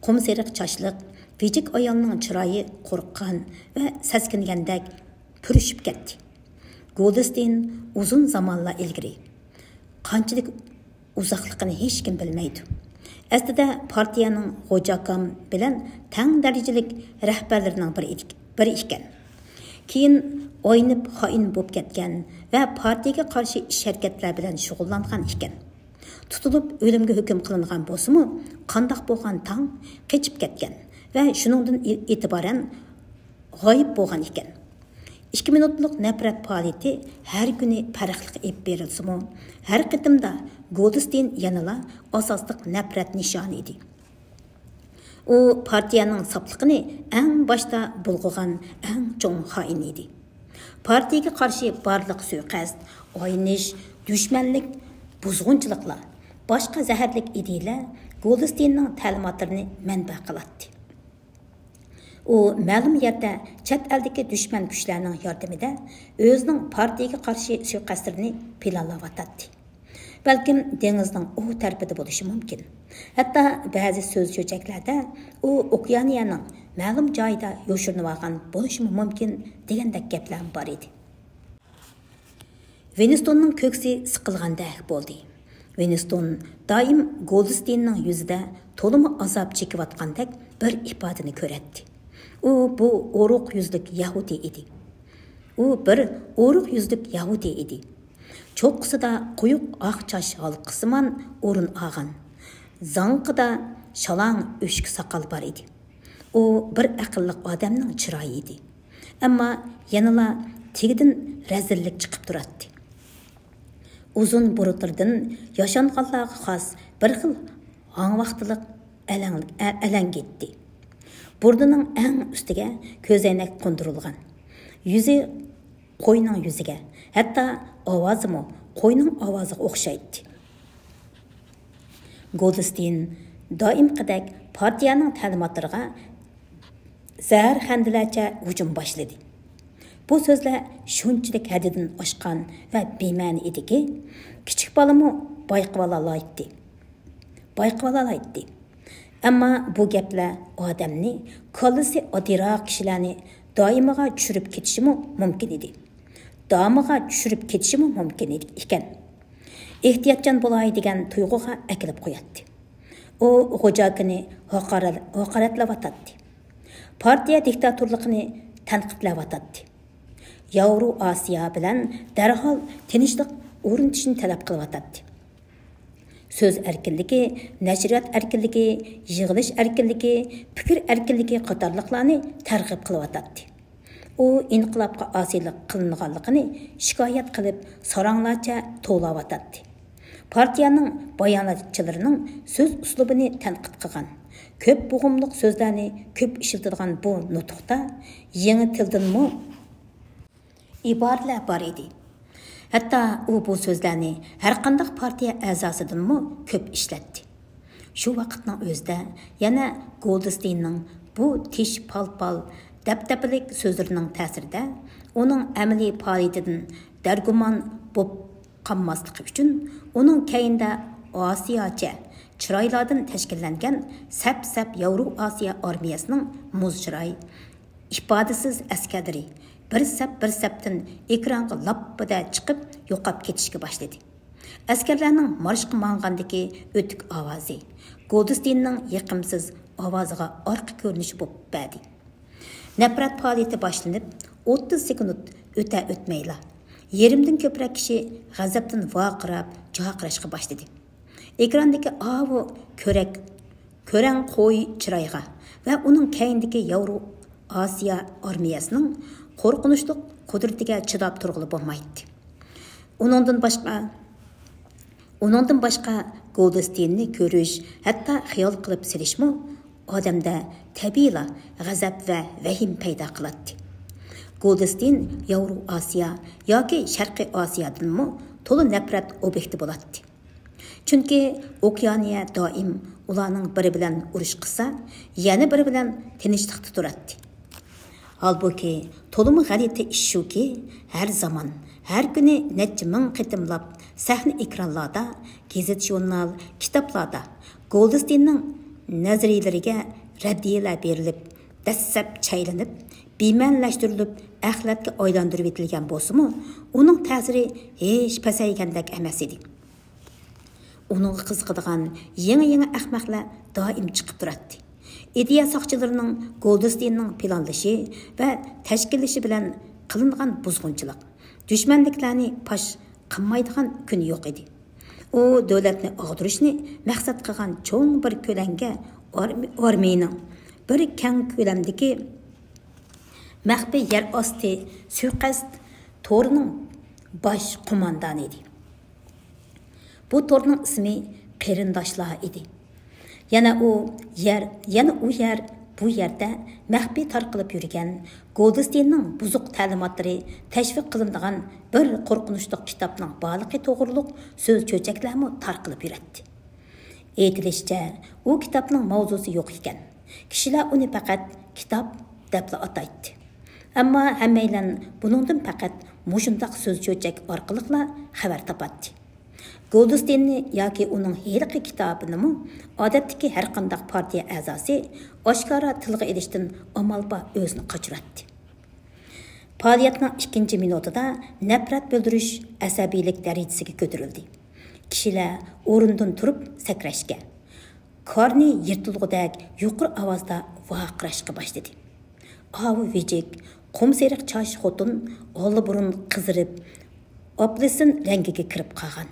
قۇم سېرىق چاچلىق، ۋىجىك ئايالنىڭ چىرايى قورققان ۋە سەسكىنگەندەك پۈرۈشۈپ كەتتى. گولدستېين ئۇزۇن زامانلار ئىلگىرى، قانچىلىك ئۇزاقلىقىنى ھېچكىم بىلمەيدۇ، ئەسلىدە پارتىيەنىڭ غوجاكام بىلەن تەڭ دەرىجىلىك رەھبەرلىرىنىڭ بىرى ئىدىك-، بىرى ئىكەن. كېيىن ئاينىپ خائىن بولۇپ كەتكەن ۋە پارتىيەگە قارشى ئىش-ھەرىكەتلەر بىلەن شۇغۇللانغان ئىكەن. تۇتۇلۇپ ئۆلۈمگە ھۆكۈم قىلىنغان بولسىمۇ، قانداق بولغان تاڭ قېچىپ كەتكەن ۋە شۇنىڭدىن ئېتىبارەن غايىب بولغان ئىكەن. ئىككى مىنۇتلۇق نەپرەت پائالىيىتى ھەر كۈنى پەرقلىق ئېلىپ بېرىلسىمۇ، ھەر قېتىمدا گولدستېين يەنىلا ئاساسلىق نەپرەت نىشانى ئىدى. ئۇ پارتىيەنىڭ ساپلىقىنى ئەڭ باشتا بۇلغىغان ئەڭ چوڭ خائىن ئىدى. پارتىيەگە قارشى بارلىق سۇيىقەست، ئاينىش، دۈشمەنلىك، بۇزغۇنچىلىقلار، باشقا زەھەرلىك ئىدىيەلەر گولدستېيننىڭ تەلىماتلىرىنى مەنبە قىلاتتى. ئۇ مەلۇم يەردە چەت ئەلدىكى دۈشمەن كۈچلەرنىڭ ياردىمىدە ئۆزىنىڭ پارتىيىگە قارشى سۇيىقەستلىرىنى پىلانلاۋاتاتتى. بەلكىم دېڭىزنىڭ ئۇ تەرىپىدە بولۇشى مۇمكىن. ھەتتا بەزى سۆز-چۆچەكلەردە ئۇ ئوكيانىيەنىڭ مەلۇم جايىدا يوشۇرۇنۇۋالغان بولۇشىمۇ مۇمكىن دېگەندەك گەپلەرمۇ بار ئىدى. ۋىنستوننىڭ كۆكسى سىقىلغاندەك بولدى. ۋىنستون دائىم گولدستېيننىڭ يۈزىدە تولىمۇ ئازاب چېكىۋاتقاندەك بىر ئىپادىنى كۆرەتتى. ئۇ بۇ ئورۇق يۈزلۈك يەھۇدىي ئىدى. ئۇ بىر ئورۇق يۈزلۈك يەھۇدىي ئىدى. چوققىسىدا قويۇق ئاق چاچ ھالقىسىمان ئورۇن ئالغان. زاڭقىدا شالاڭ ئۆچكە ساقال بار ئىدى. ئۇ بىر ئەقىللىق ئادەمنىڭ چىرايى ئىدى. ئەمما يەنىلا تېگىدىن رەزىللىك چىقىپ تۇراتتى. ئۇزۇن بۇرۇتلىرىدىن ياشانغانلارغا خاس بىر خىل ھاڭۋاقتىلىق ئەلەڭ-، ئە-، ئەلەڭگىيتتى. بۇرنىنىڭ ئەڭ ئۈستىگە كۆزەينەك قوندۇرۇلغان. يۈزى قوينىڭ يۈزىگە، ھەتتا ئاۋازىمۇ قوينىڭ ئاۋازىغا ئوخشايتتى. گولدستېين دائىمقىدەك پارتىيەنىڭ تەلىماتلىرىغا زەھەرخەندىلەرچە ھۇجۇم باشلىدى. بۇ سۆزلەر شۇنچىلىك ھەددىدىن ئاشقان ۋە بىمەنە ئىدىكى، كىچىك بالىمۇ بايقىۋالالايتتى. بايقىۋالالايتتى. ئەمما بۇ گەپلەر ئادەمنى، كاللىسى ئاددىيراق كىشىلەرنى دائىمىغا چۈشۈرۈپ كېتىشىمۇ مۇمكىن ئىدى. دامىغا چۈشۈرۈپ كېتىشىمۇ مۇمكىن ئىكەن. ئېھتىياتچان بولاي دېگەن تۇيغۇغا ئەكېلىپ قوياتتى. ئۇ غوجاكىنى ھاقارەت-، ھاقارەتلەۋاتاتتى. پارتىيە دىكتاتورلۇقىنى تەنقىدلەۋاتاتتى. ياۋرو ئاسىيا بىلەن دەرھال تىنچلىق ئورنىتىشنى تەلەپ قىلىۋاتاتتى. سۆز ئەركىنلىكى، نەشرىيات ئەركىنلىكى، يىغىلىش ئەركىنلىكى، پىكىر ئەركىنلىكى قاتارلىقلارنى تەرغىب قىلىۋاتاتتى. ئۇ ئىنقىلابقا ئاسىيلىق قىلىنغانلىقىنى شىكايەت قىلىپ، ساراڭلارچە توۋلاۋاتاتتى. پارتىيەنىڭ باياناتچىلىرىنىڭ سۆز ئۇسلۇبىنى تەنقىد قىلغان، كۆپ بوغۇملۇق سۆزلەرنى كۆپ ئىشلىتىدىغان بۇ نۇتۇقتا يېڭى تىلدىنمۇ ئىبارىلەر بار ئىدى. ھەتتا ئۇ بۇ سۆزلەرنى ھەرقانداق پارتىيە ئەزاسىدىنمۇ كۆپ ئىشلەتتى. شۇ ۋاقىتنىڭ ئۆزىدە يەنە گولدستېيننىڭ بۇ تىش پال-پال، دەبدەبىلىك سۆزلىرىنىڭ تەسىرىدە ئۇنىڭ ئەمەلىي پائالىيىتىدىن دەرگۇمان بولۇپ قالماسلىقى ئۈچۈن، ئۇنىڭ كەينىدە ئاسىياچە چىرايلاردىن تەشكىللەنگەن سەپ-سەپ ياۋرو ئاسىيا ئارمىيەسىنىڭ مۇز چىراي، ئىپادىسىز ئەسكەرلىرى بىر سەپ بىر سەپتىن ئېكرانغا لاپپىدە چىقىپ يوقاپ كېتىشكە باشلىدى. ئەسكەرلەرنىڭ مارشقا ماڭغاندىكى ئۆتۈك ئاۋازى گولدستېيننىڭ يېقىمسىز ئاۋازىغا ئارقا كۆرۈنۈش بولۇپ بەردى. نەپرەت پائالىيىتى باشلىنىپ ئوتتۇز سېكۇنت ئۆتە-ئۆتمەيلا، يېرىمدىن كۆپرەك كىشى غەزەپتىن ۋارقىراپ جارقىراشقا باشلىدى. ئېكراندىكى ئاۋۇ كۆرەك، كۆرەڭ قوي چىرايغا ۋە ئۇنىڭ كەينىدىكى ياۋرو ئاسىيا ئارمىيەسىنىڭ قورقۇنچلۇق قۇدرىتىگە چىداپ تۇرغىلى بولمايتتى. ئۇنىڭدىن باشقا، ئۇنىڭدىن باشقا گولدستېيننى كۆرۈش، ھەتتا خىيال قىلىپ سېلىشمۇ ئادەمدە تەبىئىيلا غەزەپ ۋە ۋەھىمە پەيدا قىلاتتى. گولدستېين ياۋرو ئاسىيا ياكى شەرقىي ئاسىيادىنمۇ تولا نەپرەت ئوبيېكتى بولاتتى. چۈنكى ئوكيانىيە دائىم ئۇلارنىڭ بىرى بىلەن ئۇرۇش قىلسا، يەنە بىرى بىلەن تىنچلىقتا تۇراتتى. ھالبۇكى، تولىمۇ غەلىتە ئىش شۇكى، ھەر زامان، ھەر كۈنى نەچچە مىڭ قېتىملاپ سەھنە ئېكرانلاردا، گېزىت-ژۇرنال، كىتابلاردا گولدستېيننىڭ نەزەرىيەلىرىگە رەددىيەلەر بېرىلىپ، دەسسەپ چەيلىنىپ، بىمەنىلەشتۈرۈلۈپ، ئەخلەتكە ئايلاندۇرۇۋېتىلگەن بولسىمۇ، ئۇنىڭ تەسىرى ھېچ پەسەيگەندەك ئەمەس ئىدى. ئۇنىڭغا قىزىقىدىغان يېڭى-يېڭى ئەخمەقلەر دائىم چىقىپ تۇراتتى. ئىدىيە ساقچىلىرىنىڭ گولدستېيننىڭ پىلانلىشى ۋە تەشكىللىشى بىلەن قىلىنغان بۇزغۇنچىلىق، دۈشمەنلىكلەرنى پاش قىلمايدىغان كۈنى يوق ئىدى. ئۇ دۆلەتنى ئاغدۇرۇشنى مەقسەت قىلغان چوڭ بىر كۆلەڭگە ئارمىيىنىڭ بىر كەڭ كۆلەمدىكى مەخپىي يەر ئاستى سۇيىقەست تورىنىڭ باش قوماندانى ئىدى. بۇ تورنىڭ ئىسمى قېرىنداشلار ئىدى. يەنە ئۇ يەر، يەنە ئۇ يەر، بۇ يەردە مەخپىي تارقىلىپ يۈرگەن گولدستېيننىڭ بۇزۇق تەلىماتلىرى تەشۋىق قىلىنىدىغان بىر قورقۇنچلۇق كىتابنىڭ بارلىقى توغرۇلۇق سۆز چۆچەكلەرمۇ تارقىلىپ يۈرەتتى. ئېيتىلىشىچە، ئۇ كىتابنىڭ ماۋزۇسى يوق ئىكەن. كىشىلەر ئۇنى پەقەت كىتاب دەپلا ئاتايتتى. ئەمما ھەممەيلەن بۇنىڭدىن پەقەت مۇشۇنداق سۆز چۆچەك ئارقىلىقلا خەۋەر تاپاتتى. گولدستېيننى ياكى ئۇنىڭ ھېلىقى كىتابىنىمۇ ئادەتتىكى ھەرقانداق پارتىيە ئەزاسى ئاشكارا تىلغا ئېلىشتىن ئامال بار ئۆزىنى قاچۇراتتى. پائالىيەتنىڭ ئىككىنچى مىنۇتىدا نەپرەت بىلدۈرۈش ئەسەبىيلىك دەرىجىسىگە كۆتۈرۈلدى. كىشىلەر ئورنىدىن تۇرۇپ سەكرەشكە، قارنى يىرتىلغۇدەك يۇقىرى ئاۋازدا ۋارقىراشقا باشلىدى. ئاۋۇ ۋىجىك، قۇمسېرىق چاچ خوتۇن ئاللىبۇرۇن قىزىرىپ، ئاپېلسىن رەڭگىگە كىرىپ قالغان.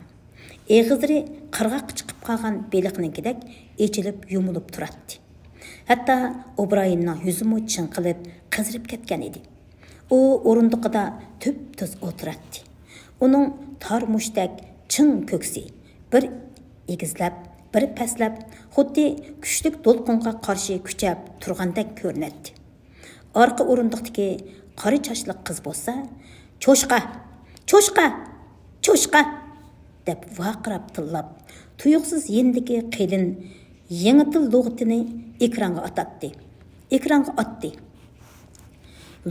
ئېغىزلىرى قىرغاققا چىقىپ قالغان بېلىقنىڭكىدەك ئېچىلىپ يۇمۇلۇپ تۇراتتى. ھەتتا ئوبرايېننىڭ يۈزىمۇ چىڭقىلىپ، قىزىرىپ كەتكەن ئىدى. ئۇ ئورۇندۇقىدا تۈپتۈز ئولتۇراتتى. ئۇنىڭ تار مۇشتەك چىڭ كۆكسى بىر ئېگىزلەپ، بىر پەسلەپ، خۇددى كۈچلۈك دولقۇنغا قارشى كۈچەپ تۇرغاندەك كۆرۈنەتتى. ئارقا ئورۇندۇقتىكى قارا چاچلىق قىز بولسا، «چوشقا! چوشقا! چوشقا!» دەپ ۋارقىراپ تىللاپ، تۇيۇقسىز يېنىدىكى قېلىن يېڭى تىل لۇغىتىنى ئېكرانغا ئاتاتتى. ئېكرانغا ئاتتى.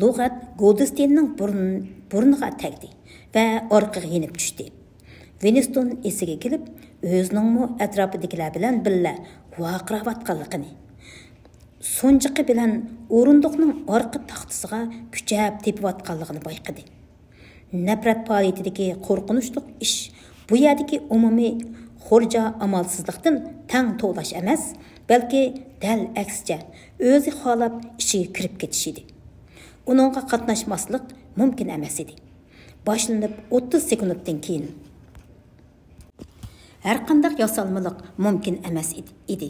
لۇغەت گولدستېيننىڭ بۇرن-، بۇرنىغا تەگدى ۋە ئارقىغا يېنىپ چۈشتى. ۋىنستون ئېسىگە كېلىپ، ئۆزىنىڭمۇ ئەتراپىدىكىلەر بىلەن بىللە ۋارقىراۋاتقانلىقىنى، سونچىقى بىلەن ئورۇندۇقنىڭ ئارقا تاختىسىغا كۈچەپ تېپىۋاتقانلىقىنى بايقىدى. نەپرەت پائالىيىتىدىكى قورقۇنچلۇق ئىش بۇ يەردىكى ئومۇمىي خورجا ئامالسىزلىقتىن تەڭ توۋلاش ئەمەس، بەلكى دەل ئەكسىچە، ئۆزى خالاپ ئىچىگە كىرىپ كېتىش ئىدى. ئۇنىڭغا قاتناشماسلىق مۇمكىن ئەمەس ئىدى. باشلىنىپ ئوتتۇز سېكۇنتتىن كېيىن، ھەرقانداق ياسالمىلىق مۇمكىن ئەمەس ئىدى.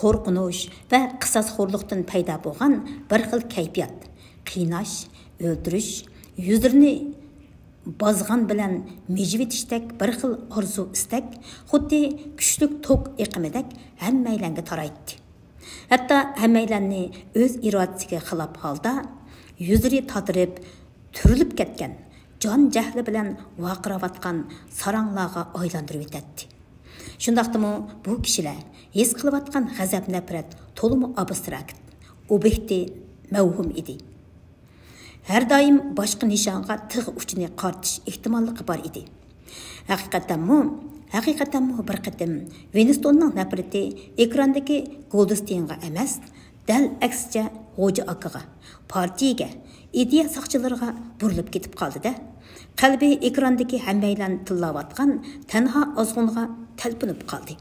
قورقۇنچ ۋە قىساسخورلۇقتىن پەيدا بولغان بىر خىل كەيپىيات، قىيناش، ئۆلتۈرۈش، يۈزلىرىنى بازغان بىلەن مىجىۋېتىشتەك بىر خىل ئارزۇ-ئىستەك، خۇددى كۈچلۈك توك ئېقىمىدەك ھەممەيلەنگە تارايتتى. ھەتتا ھەممەيلەننى ئۆز ئىرادىسىگە خىلاپ ھالدا، يۈزلىرى تاتىرىپ، تۈرۈلۈپ كەتكەن، جان جەھلى بىلەن ۋارقىراۋاتقان ساراڭلارغا ئايلاندۇرۇۋېتەتتى. شۇنداقتىمۇ بۇ كىشىلەر ھېس قىلىۋاتقان غەزەپ-نەپرەت تولىمۇ ئابستراكت، ئوبيېكتى مەۋھۇم ئىدى. ھەر دائىم باشقا نىشانغا تىغ ئۇچىنى قارىتىش ئېھتىماللىقى بار ئىدى. ھەقىقەتەنمۇ، ھەقىقەتەنمۇ بىر قېتىم ۋىنستوننىڭ نەپرىتى ئېكراندىكى گولدستېينغا ئەمەس، دەل ئەكسىچە غوجا ئاكىغا، پارتىيىگە، ئىدىيە ساقچىلىرىغا بۇرۇلۇپ كېتىپ قالدى-دە، قەلبى ئېكراندىكى ھەممەيلەن تىللاۋاتقان تەنھا ئازغۇنغا تەلپۈنۈپ قالدى.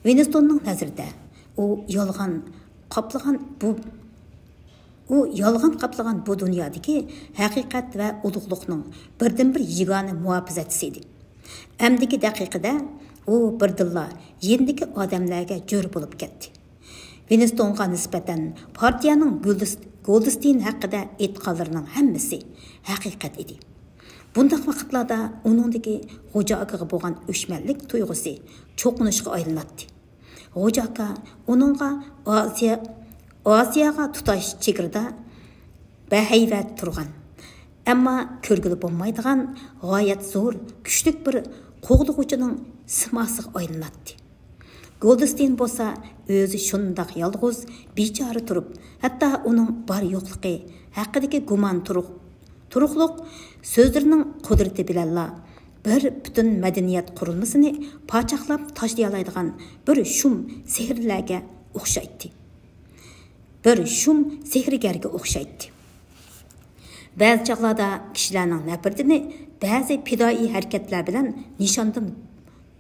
ۋىنستوننىڭ نەزىرىدە ئۇ يالغان قاپلىغان بۇ، ئۇ يالغان قاپلىغان بۇ دۇنيادىكى ھەقىقەت ۋە ئۇلۇغلۇقنىڭ بىردىنبىر يېگانە مۇھاپىزەتچىسى ئىدى. ئەمدىكى دەقىقىدە ئۇ بىردىنلا يېنىدىكى ئادەملەرگە جۆر بولۇپ كەتتى. ۋىنستونغا نىسبەتەن پارتىيەنىڭ گولدس-، گولدستېين ھەققىدە ئېيتقانلىرىنىڭ ھەممىسى ھەقىقەت ئىدى. بۇنداق ۋاقىتلاردا ئۇنىڭدىكى غوجا ئاكىغا بولغان ئۆچمەنلىك تۇيغۇسى چوقۇنۇشقا ئايلىناتتى. غوجا ئاكا ئۇنىڭغا ئاسىيا، ئاسىياغا تۇتاش چېگرىدا بەھەيۋەت تۇرغان، ئەمما كۆرگىلى بولمايدىغان غايەت زور، كۈچلۈك بىر قوغدىغۇچىنىڭ سىماسىغا ئايلىناتتى. گولدستېين بولسا ئۆزى شۇنداق يالغۇز، بىچارە تۇرۇپ، ھەتتا ئۇنىڭ بار-يوقلۇقى ھەققىدىكى گۇمان تۇرۇق-، تۇرۇقلۇق سۆزلىرىنىڭ قۇدرىتى بىلەنلا بىر پۈتۈن مەدەنىيەت قۇرۇلمىسىنى پاچاقلاپ تاشلىيالايدىغان بىر شۇم سېھىرلەرگە ئوخشايتتى. بىر شۇم سېھىرگەرگە ئوخشايتتى. بەزى چاغلاردا كىشىلەرنىڭ نەپرىتىنى بەزى پىدائىي ھەرىكەتلەر بىلەن نىشاندىن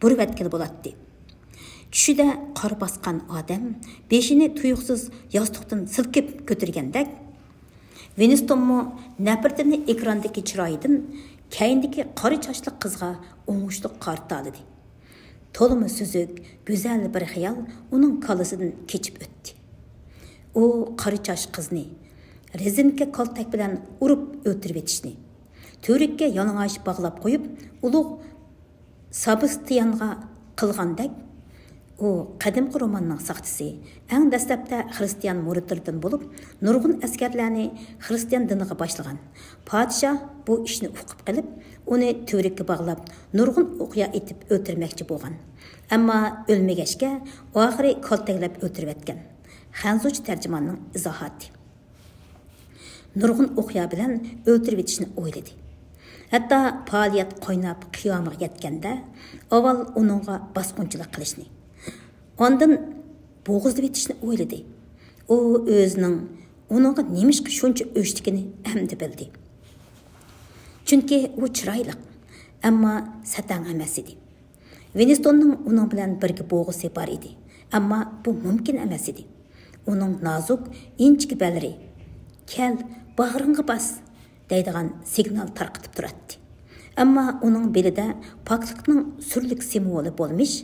بۇرۇۋەتكىلى بولاتتى. چۈشىدە قار باسقان ئادەم بېشىنى تۇيۇقسىز ياستۇقتىن سىلكىپ كۆتۈرگەندەك، ۋىنستونمۇ نەپرىتىنى ئېكراندىكى چىرايىدىن كەينىدىكى قارا چاچلىق قىزغا ئوڭۇشلۇق قارىتالىدى. تولىمۇ سۈزۈك، گۈزەل بىر خىيال ئۇنىڭ كاللىسىدىن كېچىپ ئۆتتى. ئۇ قارا چاچ قىزنى رېزىنكە كالتەك بىلەن ئۇرۇپ ئۆلتۈرۈۋېتىشنى، تۈۋرۈككە يالىڭاچ باغلاپ قويۇپ، ئۇلۇغ سابىستىيانغا قىلغاندەك، ئۇ قەدىمكى روماننىڭ ساقچىسى، ئەڭ دەسلەپتە خىرىستىيان مۇرىتلىرىدىن بولۇپ، نۇرغۇن ئەسكەرلەرنى خىرىستىيان دىنىغا باشلىغان. پادىشاھ بۇ ئىشنى ئۇقۇپ قېلىپ، ئۇنى تۈۋرۈككە باغلاپ، نۇرغۇن ئوقيا ئېتىپ ئۆلتۈرمەكچى بولغان. ئەمما ئۆلمىگەچكە، ئاخىرى كالتەكلەپ ئۆلتۈرۈۋەتكەن. خەنزۇچە تەرجىماننىڭ ئىزاھاتى. نۇرغۇن ئوقيا بىلەن ئۆلتۈرۈۋېتىشنى ئويلىدى. ھەتتا پائالىيەت قايناپ قىيامىغا يەتكەندە، ئاۋۋال ئۇنىڭغا باسقۇنچىلىق قىلىشنى، ئاندىن بوغۇزلىۋېتىشنى ئويلىدى. ئۇ ئۆزىنىڭ ئۇنىڭغا نېمىشقا شۇنچە ئۆچتىكىنى ئەمدى بىلدى. چۈنكى ئۇ چىرايلىق، ئەمما سەتەڭ ئەمەس ئىدى. ۋىنستوننىڭ ئۇنىڭ بىلەن بىرگە بوغۇسى بار ئىدى، ئەمما بۇ مۇمكىن ئەمەس ئىدى. ئۇنىڭ نازۇك، ئىنچىكە بەللىرى، «كەل، «باغرىڭغا باس» دەيدىغان سىگنال تارقىتىپ تۇراتتى. ئەمما ئۇنىڭ بېلىدە پاكلىقنىڭ سۈرلۈك سىمۋولى بولمىش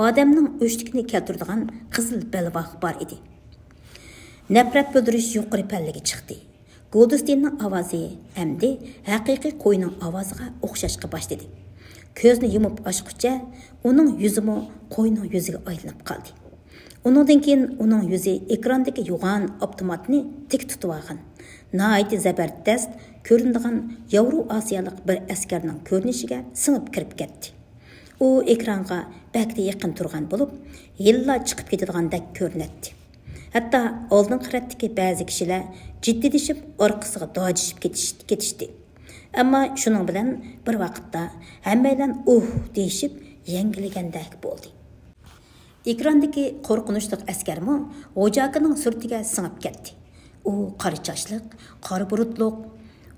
ئادەمنىڭ ئۆچلۈكىنى كەلتۈرىدىغان قىزىل بەلباغ بار ئىدى. نەپرەت بىلدۈرۈش يۇقىرى پەللىگە چىقتى. گولدستېيننىڭ ئاۋازى ئەمدى ھەقىقىي قوينىڭ ئاۋازىغا ئوخشاشقا باشلىدى. كۆزنى يۇمۇپ ئاچقۇچە ئۇنىڭ يۈزىمۇ قوينىڭ يۈزىگە ئايلىنىپ قالدى. ئۇنىڭدىن كېيىن ئۇنىڭ يۈزى ئېكراندىكى يوغان ئاپتوماتنى تىك تۇتۇۋالغان، ناھايىتى زەبەردەست كۆرۈنىدىغان ياۋرو ئاسىيالىق بىر ئەسكەرنىڭ كۆرۈنۈشىگە سىڭىپ كىرىپ كەتتى. ئۇ ئېكرانغا بەكلا يېقىن تۇرغان بولۇپ، ھېلىلا چىقىپ كېتىدىغاندەك كۆرۈنەتتى. ھەتتا ئالدىنقى رەتتىكى بەزى كىشىلەر جىددىيلىشىپ ئارقىسىغا داجىشىپ كېتىش-، كېتىشتى. ئەمما شۇنىڭ بىلەن بىر ۋاقىتتا ھەممەيلەن «ئۇھ» دېيىشىپ يەڭگىللىگەندەك بولدى. ئېكراندىكى قورقۇنچلۇق ئەسكەرمۇ غوجاكىنىڭ سۈرىتىگە سىڭىپ كەتتى. ئۇ قارا چاچلىق، قارا بۇرۇتلۇق،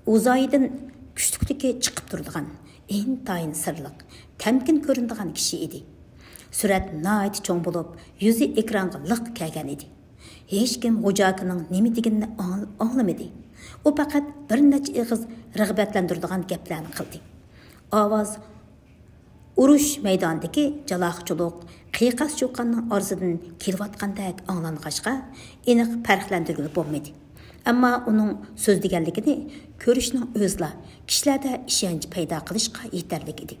ئۇزايدىن كۈچلۈكلۈكى چىقىپ تۇرىدىغان، ئىنتايىن سىرلىق، تەمكىن كۆرۈنىدىغان كىشى ئىدى. سۈرەت ناھايىتى چوڭ بولۇپ، يۈزى ئېكرانغا لىق كەلگەن ئىدى. ھېچكىم غوجاكىنىڭ نېمە دېگىنىنى ئاڭ-، ئاڭلىمىدى. ئۇ پەقەت بىر نەچچە ئېغىز رىغبەتلەندۈرىدىغان گەپلەرنى قىلدى. ئاۋاز ئۇرۇش مەيدانىدىكى جالاقچىلىق، قىيقاس-چۇقاننىڭ ئارىسىدىن كېلىۋاتقاندەك ئاڭلانغاچقا، ئېنىق پەرقلەندۈرگىلى بولمىدى. ئەمما ئۇنىڭ سۆزلىگەنلىكىنى كۆرۈشنىڭ ئۆزىلا كىشىلەردە ئىشەنچ پەيدا قىلىشقا يېتەرلىك ئىدى.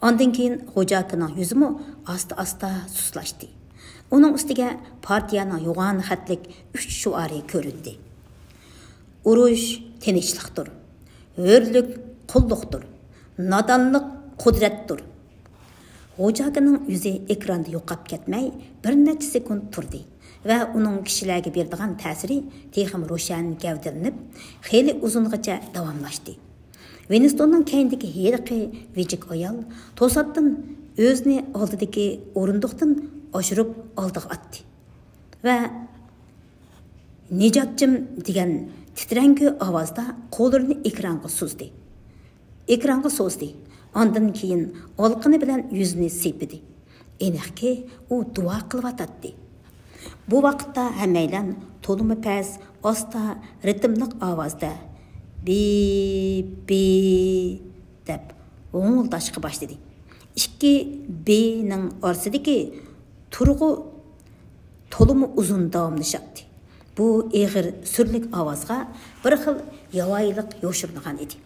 ئاندىن كېيىن غوجاكىنىڭ يۈزىمۇ ئاستا-ئاستا سۇسلاشتى. ئۇنىڭ ئۈستىگە پارتىيەنىڭ يوغان خەتلىك ئۈچ شوئارى كۆرۈندى. «ئۇرۇش تىنچلىقتۇر، ھۆرلۈك قۇللۇقتۇر، نادانلىق قۇدرەتتۇر.» غوجاكىنىڭ يۈزى ئېكراندا يوقاپ كەتمەي، بىر نەچچە سېكۇنت تۇردى ۋە ئۇنىڭ كىشىلەرگە بېرىدىغان تەسىرى تېخىمۇ روشەن گەۋدىلىنىپ، خېلى ئۇزۇنغىچە داۋاملاشتى. ۋىنستوننىڭ كەينىدىكى ھېلىقى ۋىجىك ئايال توساتتىن ئۆزىنى ئالدىدىكى ئورۇندۇقتىن ئاشۇرۇپ ئالدىغا ئاتتى ۋە «نىجاتچىم» دېگەن تىترەڭگۈ ئاۋازدا قوللىرىنى ئېكرانغا سوزدى. ئېكرانغا سوزدى. ئاندىن كېيىن ئالىقىنى بىلەن يۈزىنى سىيپىدى. ئېنىقكى، ئۇ دۇئا قىلىۋاتاتتى. بۇ ۋاقىتتا ھەممەيلەن تولىمۇ پەس، ئاستا، رىتىملىق ئاۋازدا «بى، بى» دەپ ھوڭۇلداشقا باشلىدى. ئىككى «بى»نىڭ ئارىسىدىكى تۇرغۇ تولىمۇ ئۇزۇن داۋاملىشاتتى. بۇ ئېغىر سۈرلۈك ئاۋازغا بىر خىل ياۋايىلىق يوشۇرۇنغان ئىدى.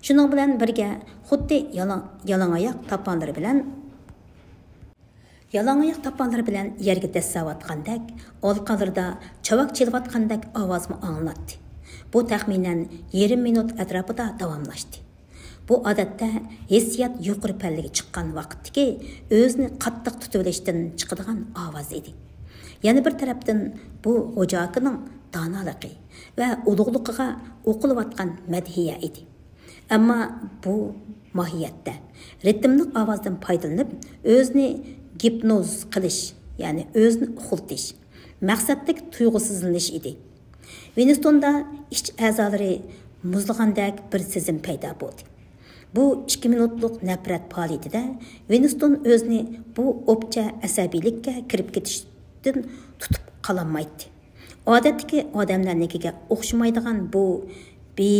شۇنىڭ بىلەن بىرگە، خۇددى يالاڭ-، يالاڭ ئاياق تاپانلىرى بىلەن، يالاڭ ئاياق تاپانلىرى بىلەن يەرگە دەسسەۋاتقاندەك، ئارقىلىرىدا چاۋاك چېلىۋاتقاندەك ئاۋازمۇ ئاڭلىناتتى. بۇ تەخمىنەن يېرىم مىنۇت ئەتراپىدا داۋاملاشتى. بۇ، ئادەتتە، ھېسسىيات يۇقىرى پەللىگە چىققان ۋاقىتتىكى ئۆزىنى قاتتىق تۇتۇۋېلىشتىن چىقىدىغان ئاۋاز ئىدى. يەنە بىر تەرەپتىن، بۇ غوجاكىنىڭ دانالىقى ۋە ئۇلۇغلۇقىغا ئوقۇلۇۋاتقان مەدھىيە ئىدى. ئەمما بۇ ماھىيەتتە رىتىملىق ئاۋازدىن پايدىلىنىپ، ئۆزىنى گىپنوز قىلىش، يەنى ئۆزىنى ئۇخلىتىش، مەقسەتلىك تۇيغۇسىزلىنىش ئىدى. ۋىنستوندا ئىچ ئەزالىرى مۇزلىغاندەك بىر سېزىم پەيدا بولدى. بۇ ئىككى مىنۇتلۇق نەپرەت پائالىيىتىدە ۋىنستون ئۆزىنى بۇ ئوپچە ئەسەبىيلىككە كىرىپ كېتىشتىن تۇتۇپ قالالمايتتى. ئادەتتىكى ئادەملەرنىڭكىگە ئوخشىمايدىغان بۇ «بى،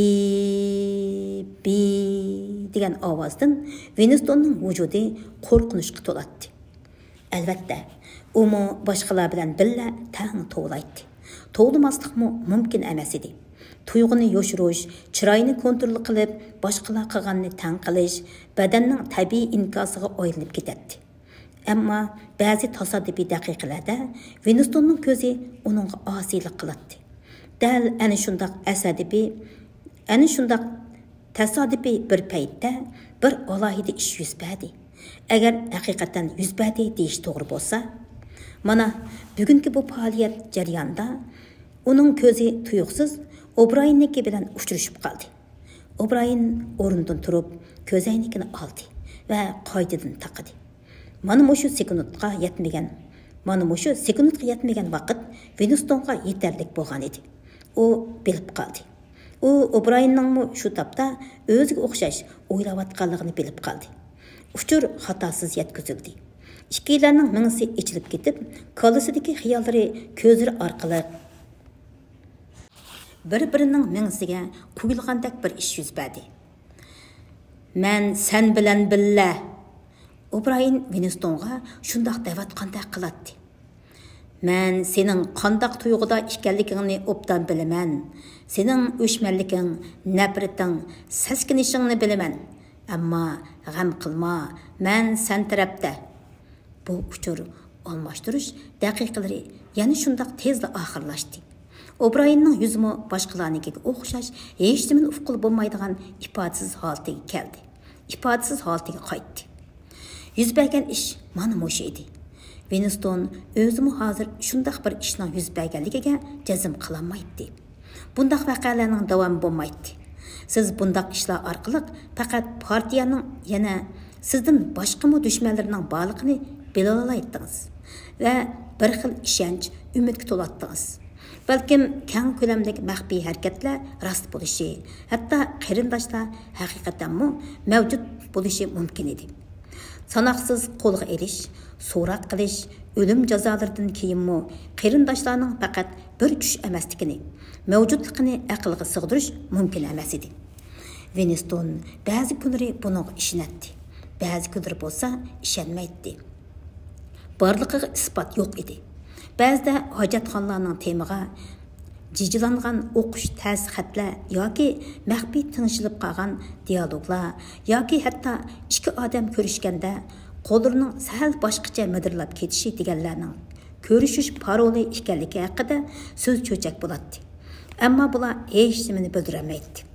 بى» دېگەن ئاۋازدىن ۋىنستوننىڭ ۋۇجۇدى قورقۇنچقا تولاتتى. ئەلۋەتتە، ئۇمۇ باشقىلار بىلەن بىللە تەڭ توۋلايتتى. توۋلىماسلىقمۇ مۇمكىن ئەمەس ئىدى. تۇيغۇنى يوشۇرۇش، چىراينى كونترول قىلىپ، باشقىلار قىلغاننى تەڭ قىلىش بەدەننىڭ تەبىئىي ئىنكاسىغا ئايلىنىپ كېتەتتى. ئەمما بەزى تاسادىپىي دەقىقىلەردە ۋىنستوننىڭ كۆزى ئۇنىڭغا ئاسىيلىق قىلاتتى. دەل ئەنە شۇنداق ئەسەدىپىي، ئەنە شۇنداق تاسادىپىي بىر پەيتتە بىر ئالاھىدە ئىش يۈز بەردى. ئەگەر ھەقىقەتەن يۈز بەردى دېيىش توغرا بولسا، مانا، بۈگۈنكى بۇ پائالىيەت جەريانىدا ئۇنىڭ كۆزى تۇيۇقسىز ئوبرايېننىڭكى بىلەن ئۇچرىشىپ قالدى. ئوبرايېن ئورنىدىن تۇرۇپ، كۆزەينىكىنى ئالدى ۋە قايتىدىن تاقىدى. مانا مۇشۇ سېكۇنتقا يەتمىگەن، مانا مۇشۇ سېكۇنتقا يەتمىگەن ۋاقىت ۋىنستونغا يېتەرلىك بولغان ئىدى. ئۇ بىلىپ قالدى. ئۇ ئوبرايېننىڭمۇ شۇ تاپتا ئۆزىگە ئوخشاش ئويلاۋاتقانلىقىنى بىلىپ قالدى. ئۇچۇر خاتاسىز يەتكۈزۈلدى. ئىككىيلەننىڭ مېڭىسى ئېچىلىپ كېتىپ، كاللىسىدىكى خىياللىرى كۆزلىرى ئارقىلىق بىر-بىرىنىڭ مېڭىسىگە قۇيۇلغاندەك بىر ئىش يۈز بەردى. مەن سەن بىلەن بىللە. ئوبرايېن ۋىنستونغا شۇنداق دەۋاتقاندەك قىلاتتى. مەن سېنىڭ قانداق تۇيغۇدا ئىكەنلىكىڭنى ئوبدان بىلىمەن. سېنىڭ ئۆچمەنلىكىڭ، نەپرىتىڭ، سەسكىنىشىڭنى بىلىمەن. ئەمما غەم قىلما، مەن سەن تەرەپتە. بۇ ئۇچۇر ئالماشتۇرۇش دەقىقىلىرى يەنە شۇنداق تېزلا ئاخىرلاشتى. ئوبرايېننىڭ يۈزىمۇ باشقىلارنىڭكىگە ئوخشاش ھېچنېمىنى ئۇققىلى بولمايدىغان ئىپادىسىز ھالىتىگە كەلدى. ئىپادىسىز ھالىتىگە قايتتى. يۈز بەرگەن ئىش مانا مۇشۇ ئىدى. ۋىنستون ئۆزىمۇ ھازىر شۇنداق بىر ئىشنىڭ يۈز بەرگەنلىكىگە جەزم قىلالمايتتى. بۇنداق ۋەقەلەرنىڭ داۋامى بولمايتتى. سىز بۇنداق ئىشلار ئارقىلىق پەقەت پارتىيەنىڭ يەنە سىزدىن باشقىمۇ دۈشمەنلىرىنىڭ بارلىقىنى بىلىۋالالايتتىڭىز ۋە بىر خىل ئىشەنچ، ئۈمىدكە تولاتتىڭىز. بەلكىم كەڭ كۆلەملىك مەخپىي ھەرىكەتلەر راست بولۇشى، ھەتتا قېرىنداشلار ھەقىقەتەنمۇ مەۋجۇت بولۇشى مۇمكىن ئىدى. ساناقسىز قولغا ئېلىش، سوراق قىلىش، ئۆلۈم جازالىرىدىن كېيىنمۇ قېرىنداشلارنىڭ پەقەت بىر چۈش ئەمەسلىكىنى، مەۋجۇتلۇقىنى ئەقىلگە سىغدۇرۇش مۇمكىن ئەمەس ئىدى. ۋىنستون بەزى كۈنلىرى بۇنىڭغا ئىشىنەتتى، بەزى كۈنلىرى بولسا ئىشەنمەيتتى. بارلىقىغا ئىسپات يوق ئىدى. بەزىدە ھاجەتخانىلارنىڭ تېمىغا جىجىلانغان ئوقۇش تەس خەتلەر ياكى مەخپىي تىڭشىلىپ قالغان دىيالوگلار ياكى ھەتتا ئىككى ئادەم كۆرۈشكەندە قوللىرىنىڭ سەل باشقىچە مىدىرلاپ كېتىشى دېگەنلەرنىڭ كۆرۈشۈش پارولى ئىكەنلىكى ھەققىدە سۆز چۆچەك بولاتتى. ئەمما بۇلار ھېچنېمىنى بىلدۈرەلمەيتتى.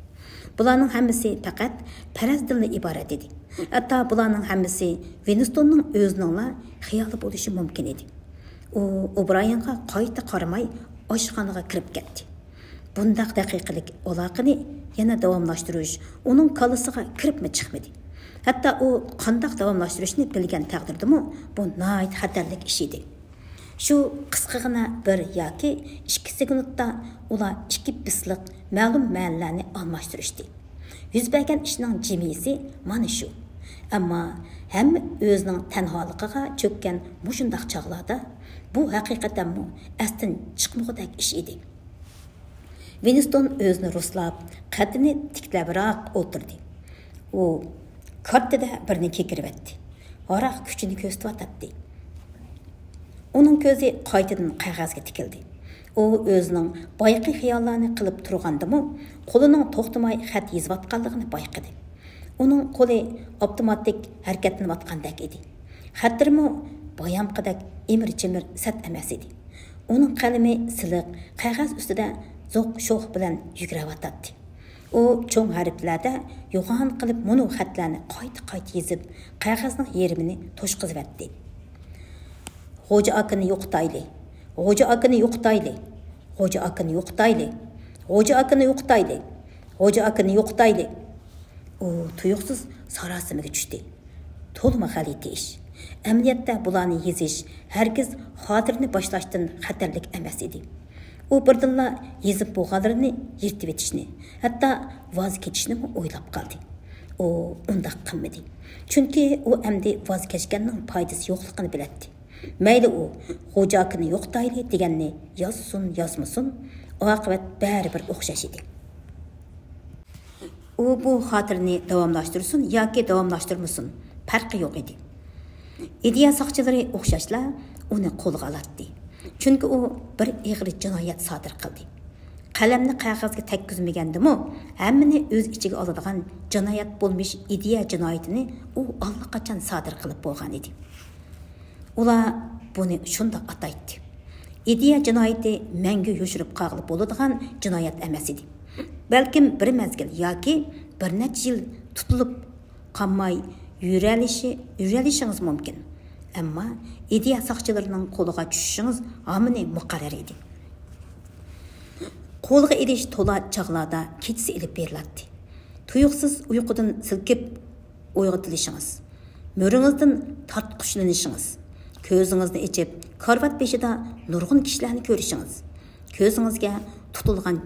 بۇلارنىڭ ھەممىسى پەقەت پەرەزدىنلا ئىبارەت ئىدى. ھەتتا بۇلارنىڭ ھەممىسى ۋىنستوننىڭ ئۆزىنىڭلا خىيالى بولۇشى مۇمكىن ئىدى. ئۇ ئوبرايېنغا قايتا قارىماي ئاشخانىغا كىرىپ كەتتى. بۇنداق دەقىقىلىك ئالاقىنى يەنە داۋاملاشتۇرۇش ئۇنىڭ كاللىسىغا كىرىپمۇ چىقمىدى. ھەتتا ئۇ قانداق داۋاملاشتۇرۇشنى بىلگەن تەقدىردىمۇ بۇ ناھايىتى خەتەرلىك ئىش ئىدى. شۇ قىسقىغىنا بىر ياكى ئىككى سېكۇنتتا ئۇلار ئىككى بىسلىق مەلۇم مەنىلەرنى ئالماشتۇرۇشتى. يۈز بەرگەن ئىشنىڭ جىمىسى مانا شۇ. ئەمما ھەممە ئۆزىنىڭ تەنھالىقىغا چۆككەن مۇشۇنداق چاغلاردا بۇ ھەقىقەتەنمۇ ئەستىن چىقمىغۇدەك ئىش ئىدى. ۋىنستون ئۆزىنى رۇسلاپ، قەددىنى تىكلەپراق ئولتۇردى. ئۇ كارتىدە بىرنى كېكىرىۋەتتى. ھاراق كۈچىنى كۆرسىتىۋاتاتتى. ئۇنىڭ كۆزى قايتىدىن قەغەزگە تىكىلدى. ئۇ ئۆزىنىڭ بايىقى خىياللارنى قىلىپ تۇرغاندىمۇ، قولىنىڭ توختىماي خەت يېزىۋاتقانلىقىنى بايقىدى. ئۇنىڭ قولى ئاپتوماتىك ھەرىكەتلىنىۋاتقاندەك ئىدى. خەتلىرىمۇ بايامقىدەك ئىمىر-چىمىر سەت ئەمەس ئىدى. ئۇنىڭ قەلىمى سىلىق قەغەز ئۈستىدە زوق-شوخ بىلەن يۈگۈرۈۋاتاتتى. ئۇ چوڭ ھەرپلەردە يوغان قىلىپ مۇنۇ خەتلەرنى قايتا-قايتا يېزىپ، قەغەزنىڭ يېرىمىنى توشقۇزۇۋەتتى. «خوجا ئاكىنى يوقىتايلى! خوجا ئاكىنى يوقىتايلى! خوجا ئاكىنى يوقىتايلى! خوجا ئاكىنى يوقىتايلى! خوجا ئاكىنى يوقىتايلى!» ئۇ تۇيۇقسىز ساراسىمىگە چۈشتى. تولىمۇ غەلىتە ئىش. ئەمەلىيەتتە بۇلارنى يېزىش ھەرگىز خاتىرىنى باشلاشتىن خەتەرلىك ئەمەس ئىدى. ئۇ بىردىنلا يېزىپ بولغانلىرىنى يىرتىۋېتىشنى، ھەتتا ۋاز كېچىشنىمۇ ئويلاپ قالدى. ئۇ ئۇنداق قىلمىدى. چۈنكى ئۇ ئەمدى ۋاز كەچكەننىڭ پايدىسى يوقلۇقىنى بىلەتتى. مەيلى ئۇ «خوجا ئاكىنى يوقىتايلى» دېگەننى يازسۇن، يازمىسۇن، ئاقىۋەت بەرىبىر ئوخشاش ئىدى. ئۇ بۇ خاتىرىنى داۋاملاشتۇرسۇن ياكى داۋاملاشتۇرمىسۇن، پەرقى يوق ئىدى. ئىدىيە ساقچىلىرى ئوخشاشلا ئۇنى قولغا ئالاتتى. چۈنكى ئۇ بىر ئېغىر جىنايەت سادىر قىلدى. قەلەمنى قەغەزگە تەگكۈزمىگەندىمۇ، ھەممىنى ئۆز ئىچىگە ئالىدىغان جىنايەت بولمىش ئىدىيە جىنايىتىنى ئۇ ئاللىقاچان سادىر قىلىپ بولغان ئىدى. ئۇلار بۇنى شۇنداق ئاتايتتى. ئىدىيە جىنايىتى مەڭگۈ يوشۇرۇپ قالغىلى بولىدىغان جىنايەت ئەمەس ئىدى. بەلكىم بىر مەزگىل ياكى بىر نەچچە يىل تۇتۇلۇپ قالماي يۈرەلىشى-، يۈرەلىشىڭىز مۇمكىن. ئەمما ئىدىيە ساقچىلىرىنىڭ قولىغا چۈشۈشىڭىز ھامىنى مۇقەررەر ئىدى. قولغا ئېلىش تولا چاغلاردا كېچىسى ئېلىپ بېرىلاتتى. تۇيۇقسىز ئۇيقۇدىن سىلكىپ ئويغىتىلىشىڭىز، مۈرىڭىزدىن تارتقۇچلىنىشىڭىز، كۆزىڭىزنى ئېچىپ كارىۋات بېشىدا نۇرغۇن كىشىلەرنى كۆرۈشىڭىز، كۆزىڭىزگە تۇتۇلغان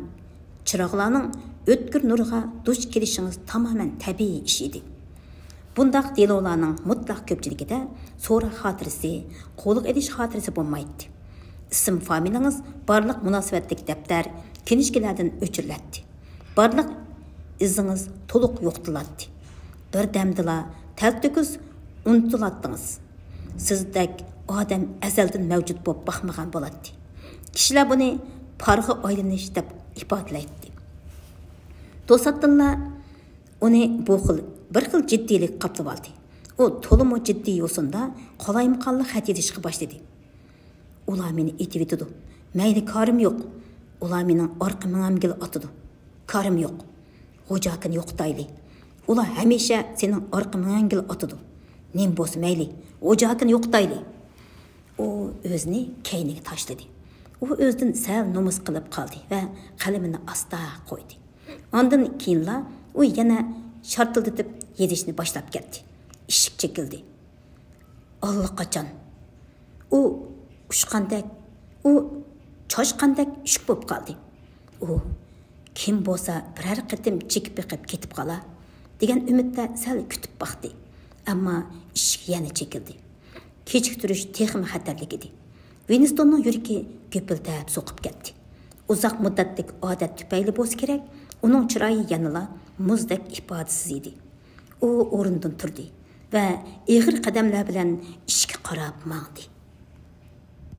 چىراغلارنىڭ ئۆتكۈر نۇرىغا دۇچ كېلىشىڭىز تامامەن تەبىئىي ئىش ئىدى. بۇنداق دېلولارنىڭ مۇتلەق كۆپچىلىكىدە سوراق خاتىرىسى، قولغا ئېلىش خاتىرىسى بولمايتتى. ئىسىم فامىلىڭىز بارلىق مۇناسىۋەتلىك دەپتەر، كىنىشكىلەردىن ئۆچۈرۈلەتتى. بارلىق ئىزىڭىز تولۇق يوقىتىلاتتى. بىردەمدىلا تەلتۆكۈس ئۇنتۇلاتتىڭىز. سىزدەك ئادەم ئەزەلدىن مەۋجۇت بولۇپ باقمىغان بولاتتى. كىشىلەر بۇنى پارغا ئايلىنىش دەپ ئىپادىلەيتتى. توساتتىنلا ئۇنى بۇ خىل، بىر خىل جىددىيلىك قاپلىۋالدى. ئۇ تولىمۇ جىددىي يوسۇندا قالايمىقانلىق خەت يېزىشقا باشلىدى. ئۇلار مېنى ئېتىۋېتىدۇ. مەيلى، كارىم يوق. ئۇلار مېنىڭ ئارقا مېڭەمگىلا ئاتىدۇ. كارىم يوق. غوجاكىنى يوقىتايلى. ئۇلار ھەمىشە سېنىڭ ئارقا مېڭەڭگىلا ئاتىدۇ. نېمە بولسا مەيلى، غوجاكىنى يوقىتايلى. ئۇ ئۆزىنى كەينىگە تاشلىدى. ئۇ ئۆزىدىن سەل نومۇس قىلىپ قالدى ۋە قەلىمىنى ئاستا قويدى. ئاندىن كېيىنلا ئۇ يەنە شارتىلدىتىپ يېزىشنى باشلاپ كەتتى. ئىشىك چېكىلدى. ئاللىقاچان ئۇ ئۇچقاندەك، ئۇ چاچقاندەك ئىشىك بولۇپ قالدى. ئۇ كىم بولسا بىرەر قېتىم چېكىپ بېقىپ كېتىپ قالا دېگەن ئۈمىدتە سەل كۈتۈپ باقتى. ئەمما ئىشىك يەنە چېكىلدى. كېچىكتۈرۈش تېخىمۇ خەتەرلىك ئىدى. ۋىنستوننىڭ يۈرىكى گۈپۈلدەپ سوقۇپ كەتتى. ئۇزاق مۇددەتلىك ئادەت تۈپەيلى بولسا كېرەك، ئۇنىڭ چىرايى يەنىلا مۇزدەك ئىپادىسىز ئىدى. ئۇ ئورنىدىن تۇردى ۋە ئېغىر قەدەملەر بىلەن ئىشىككە قاراپ ماڭدى.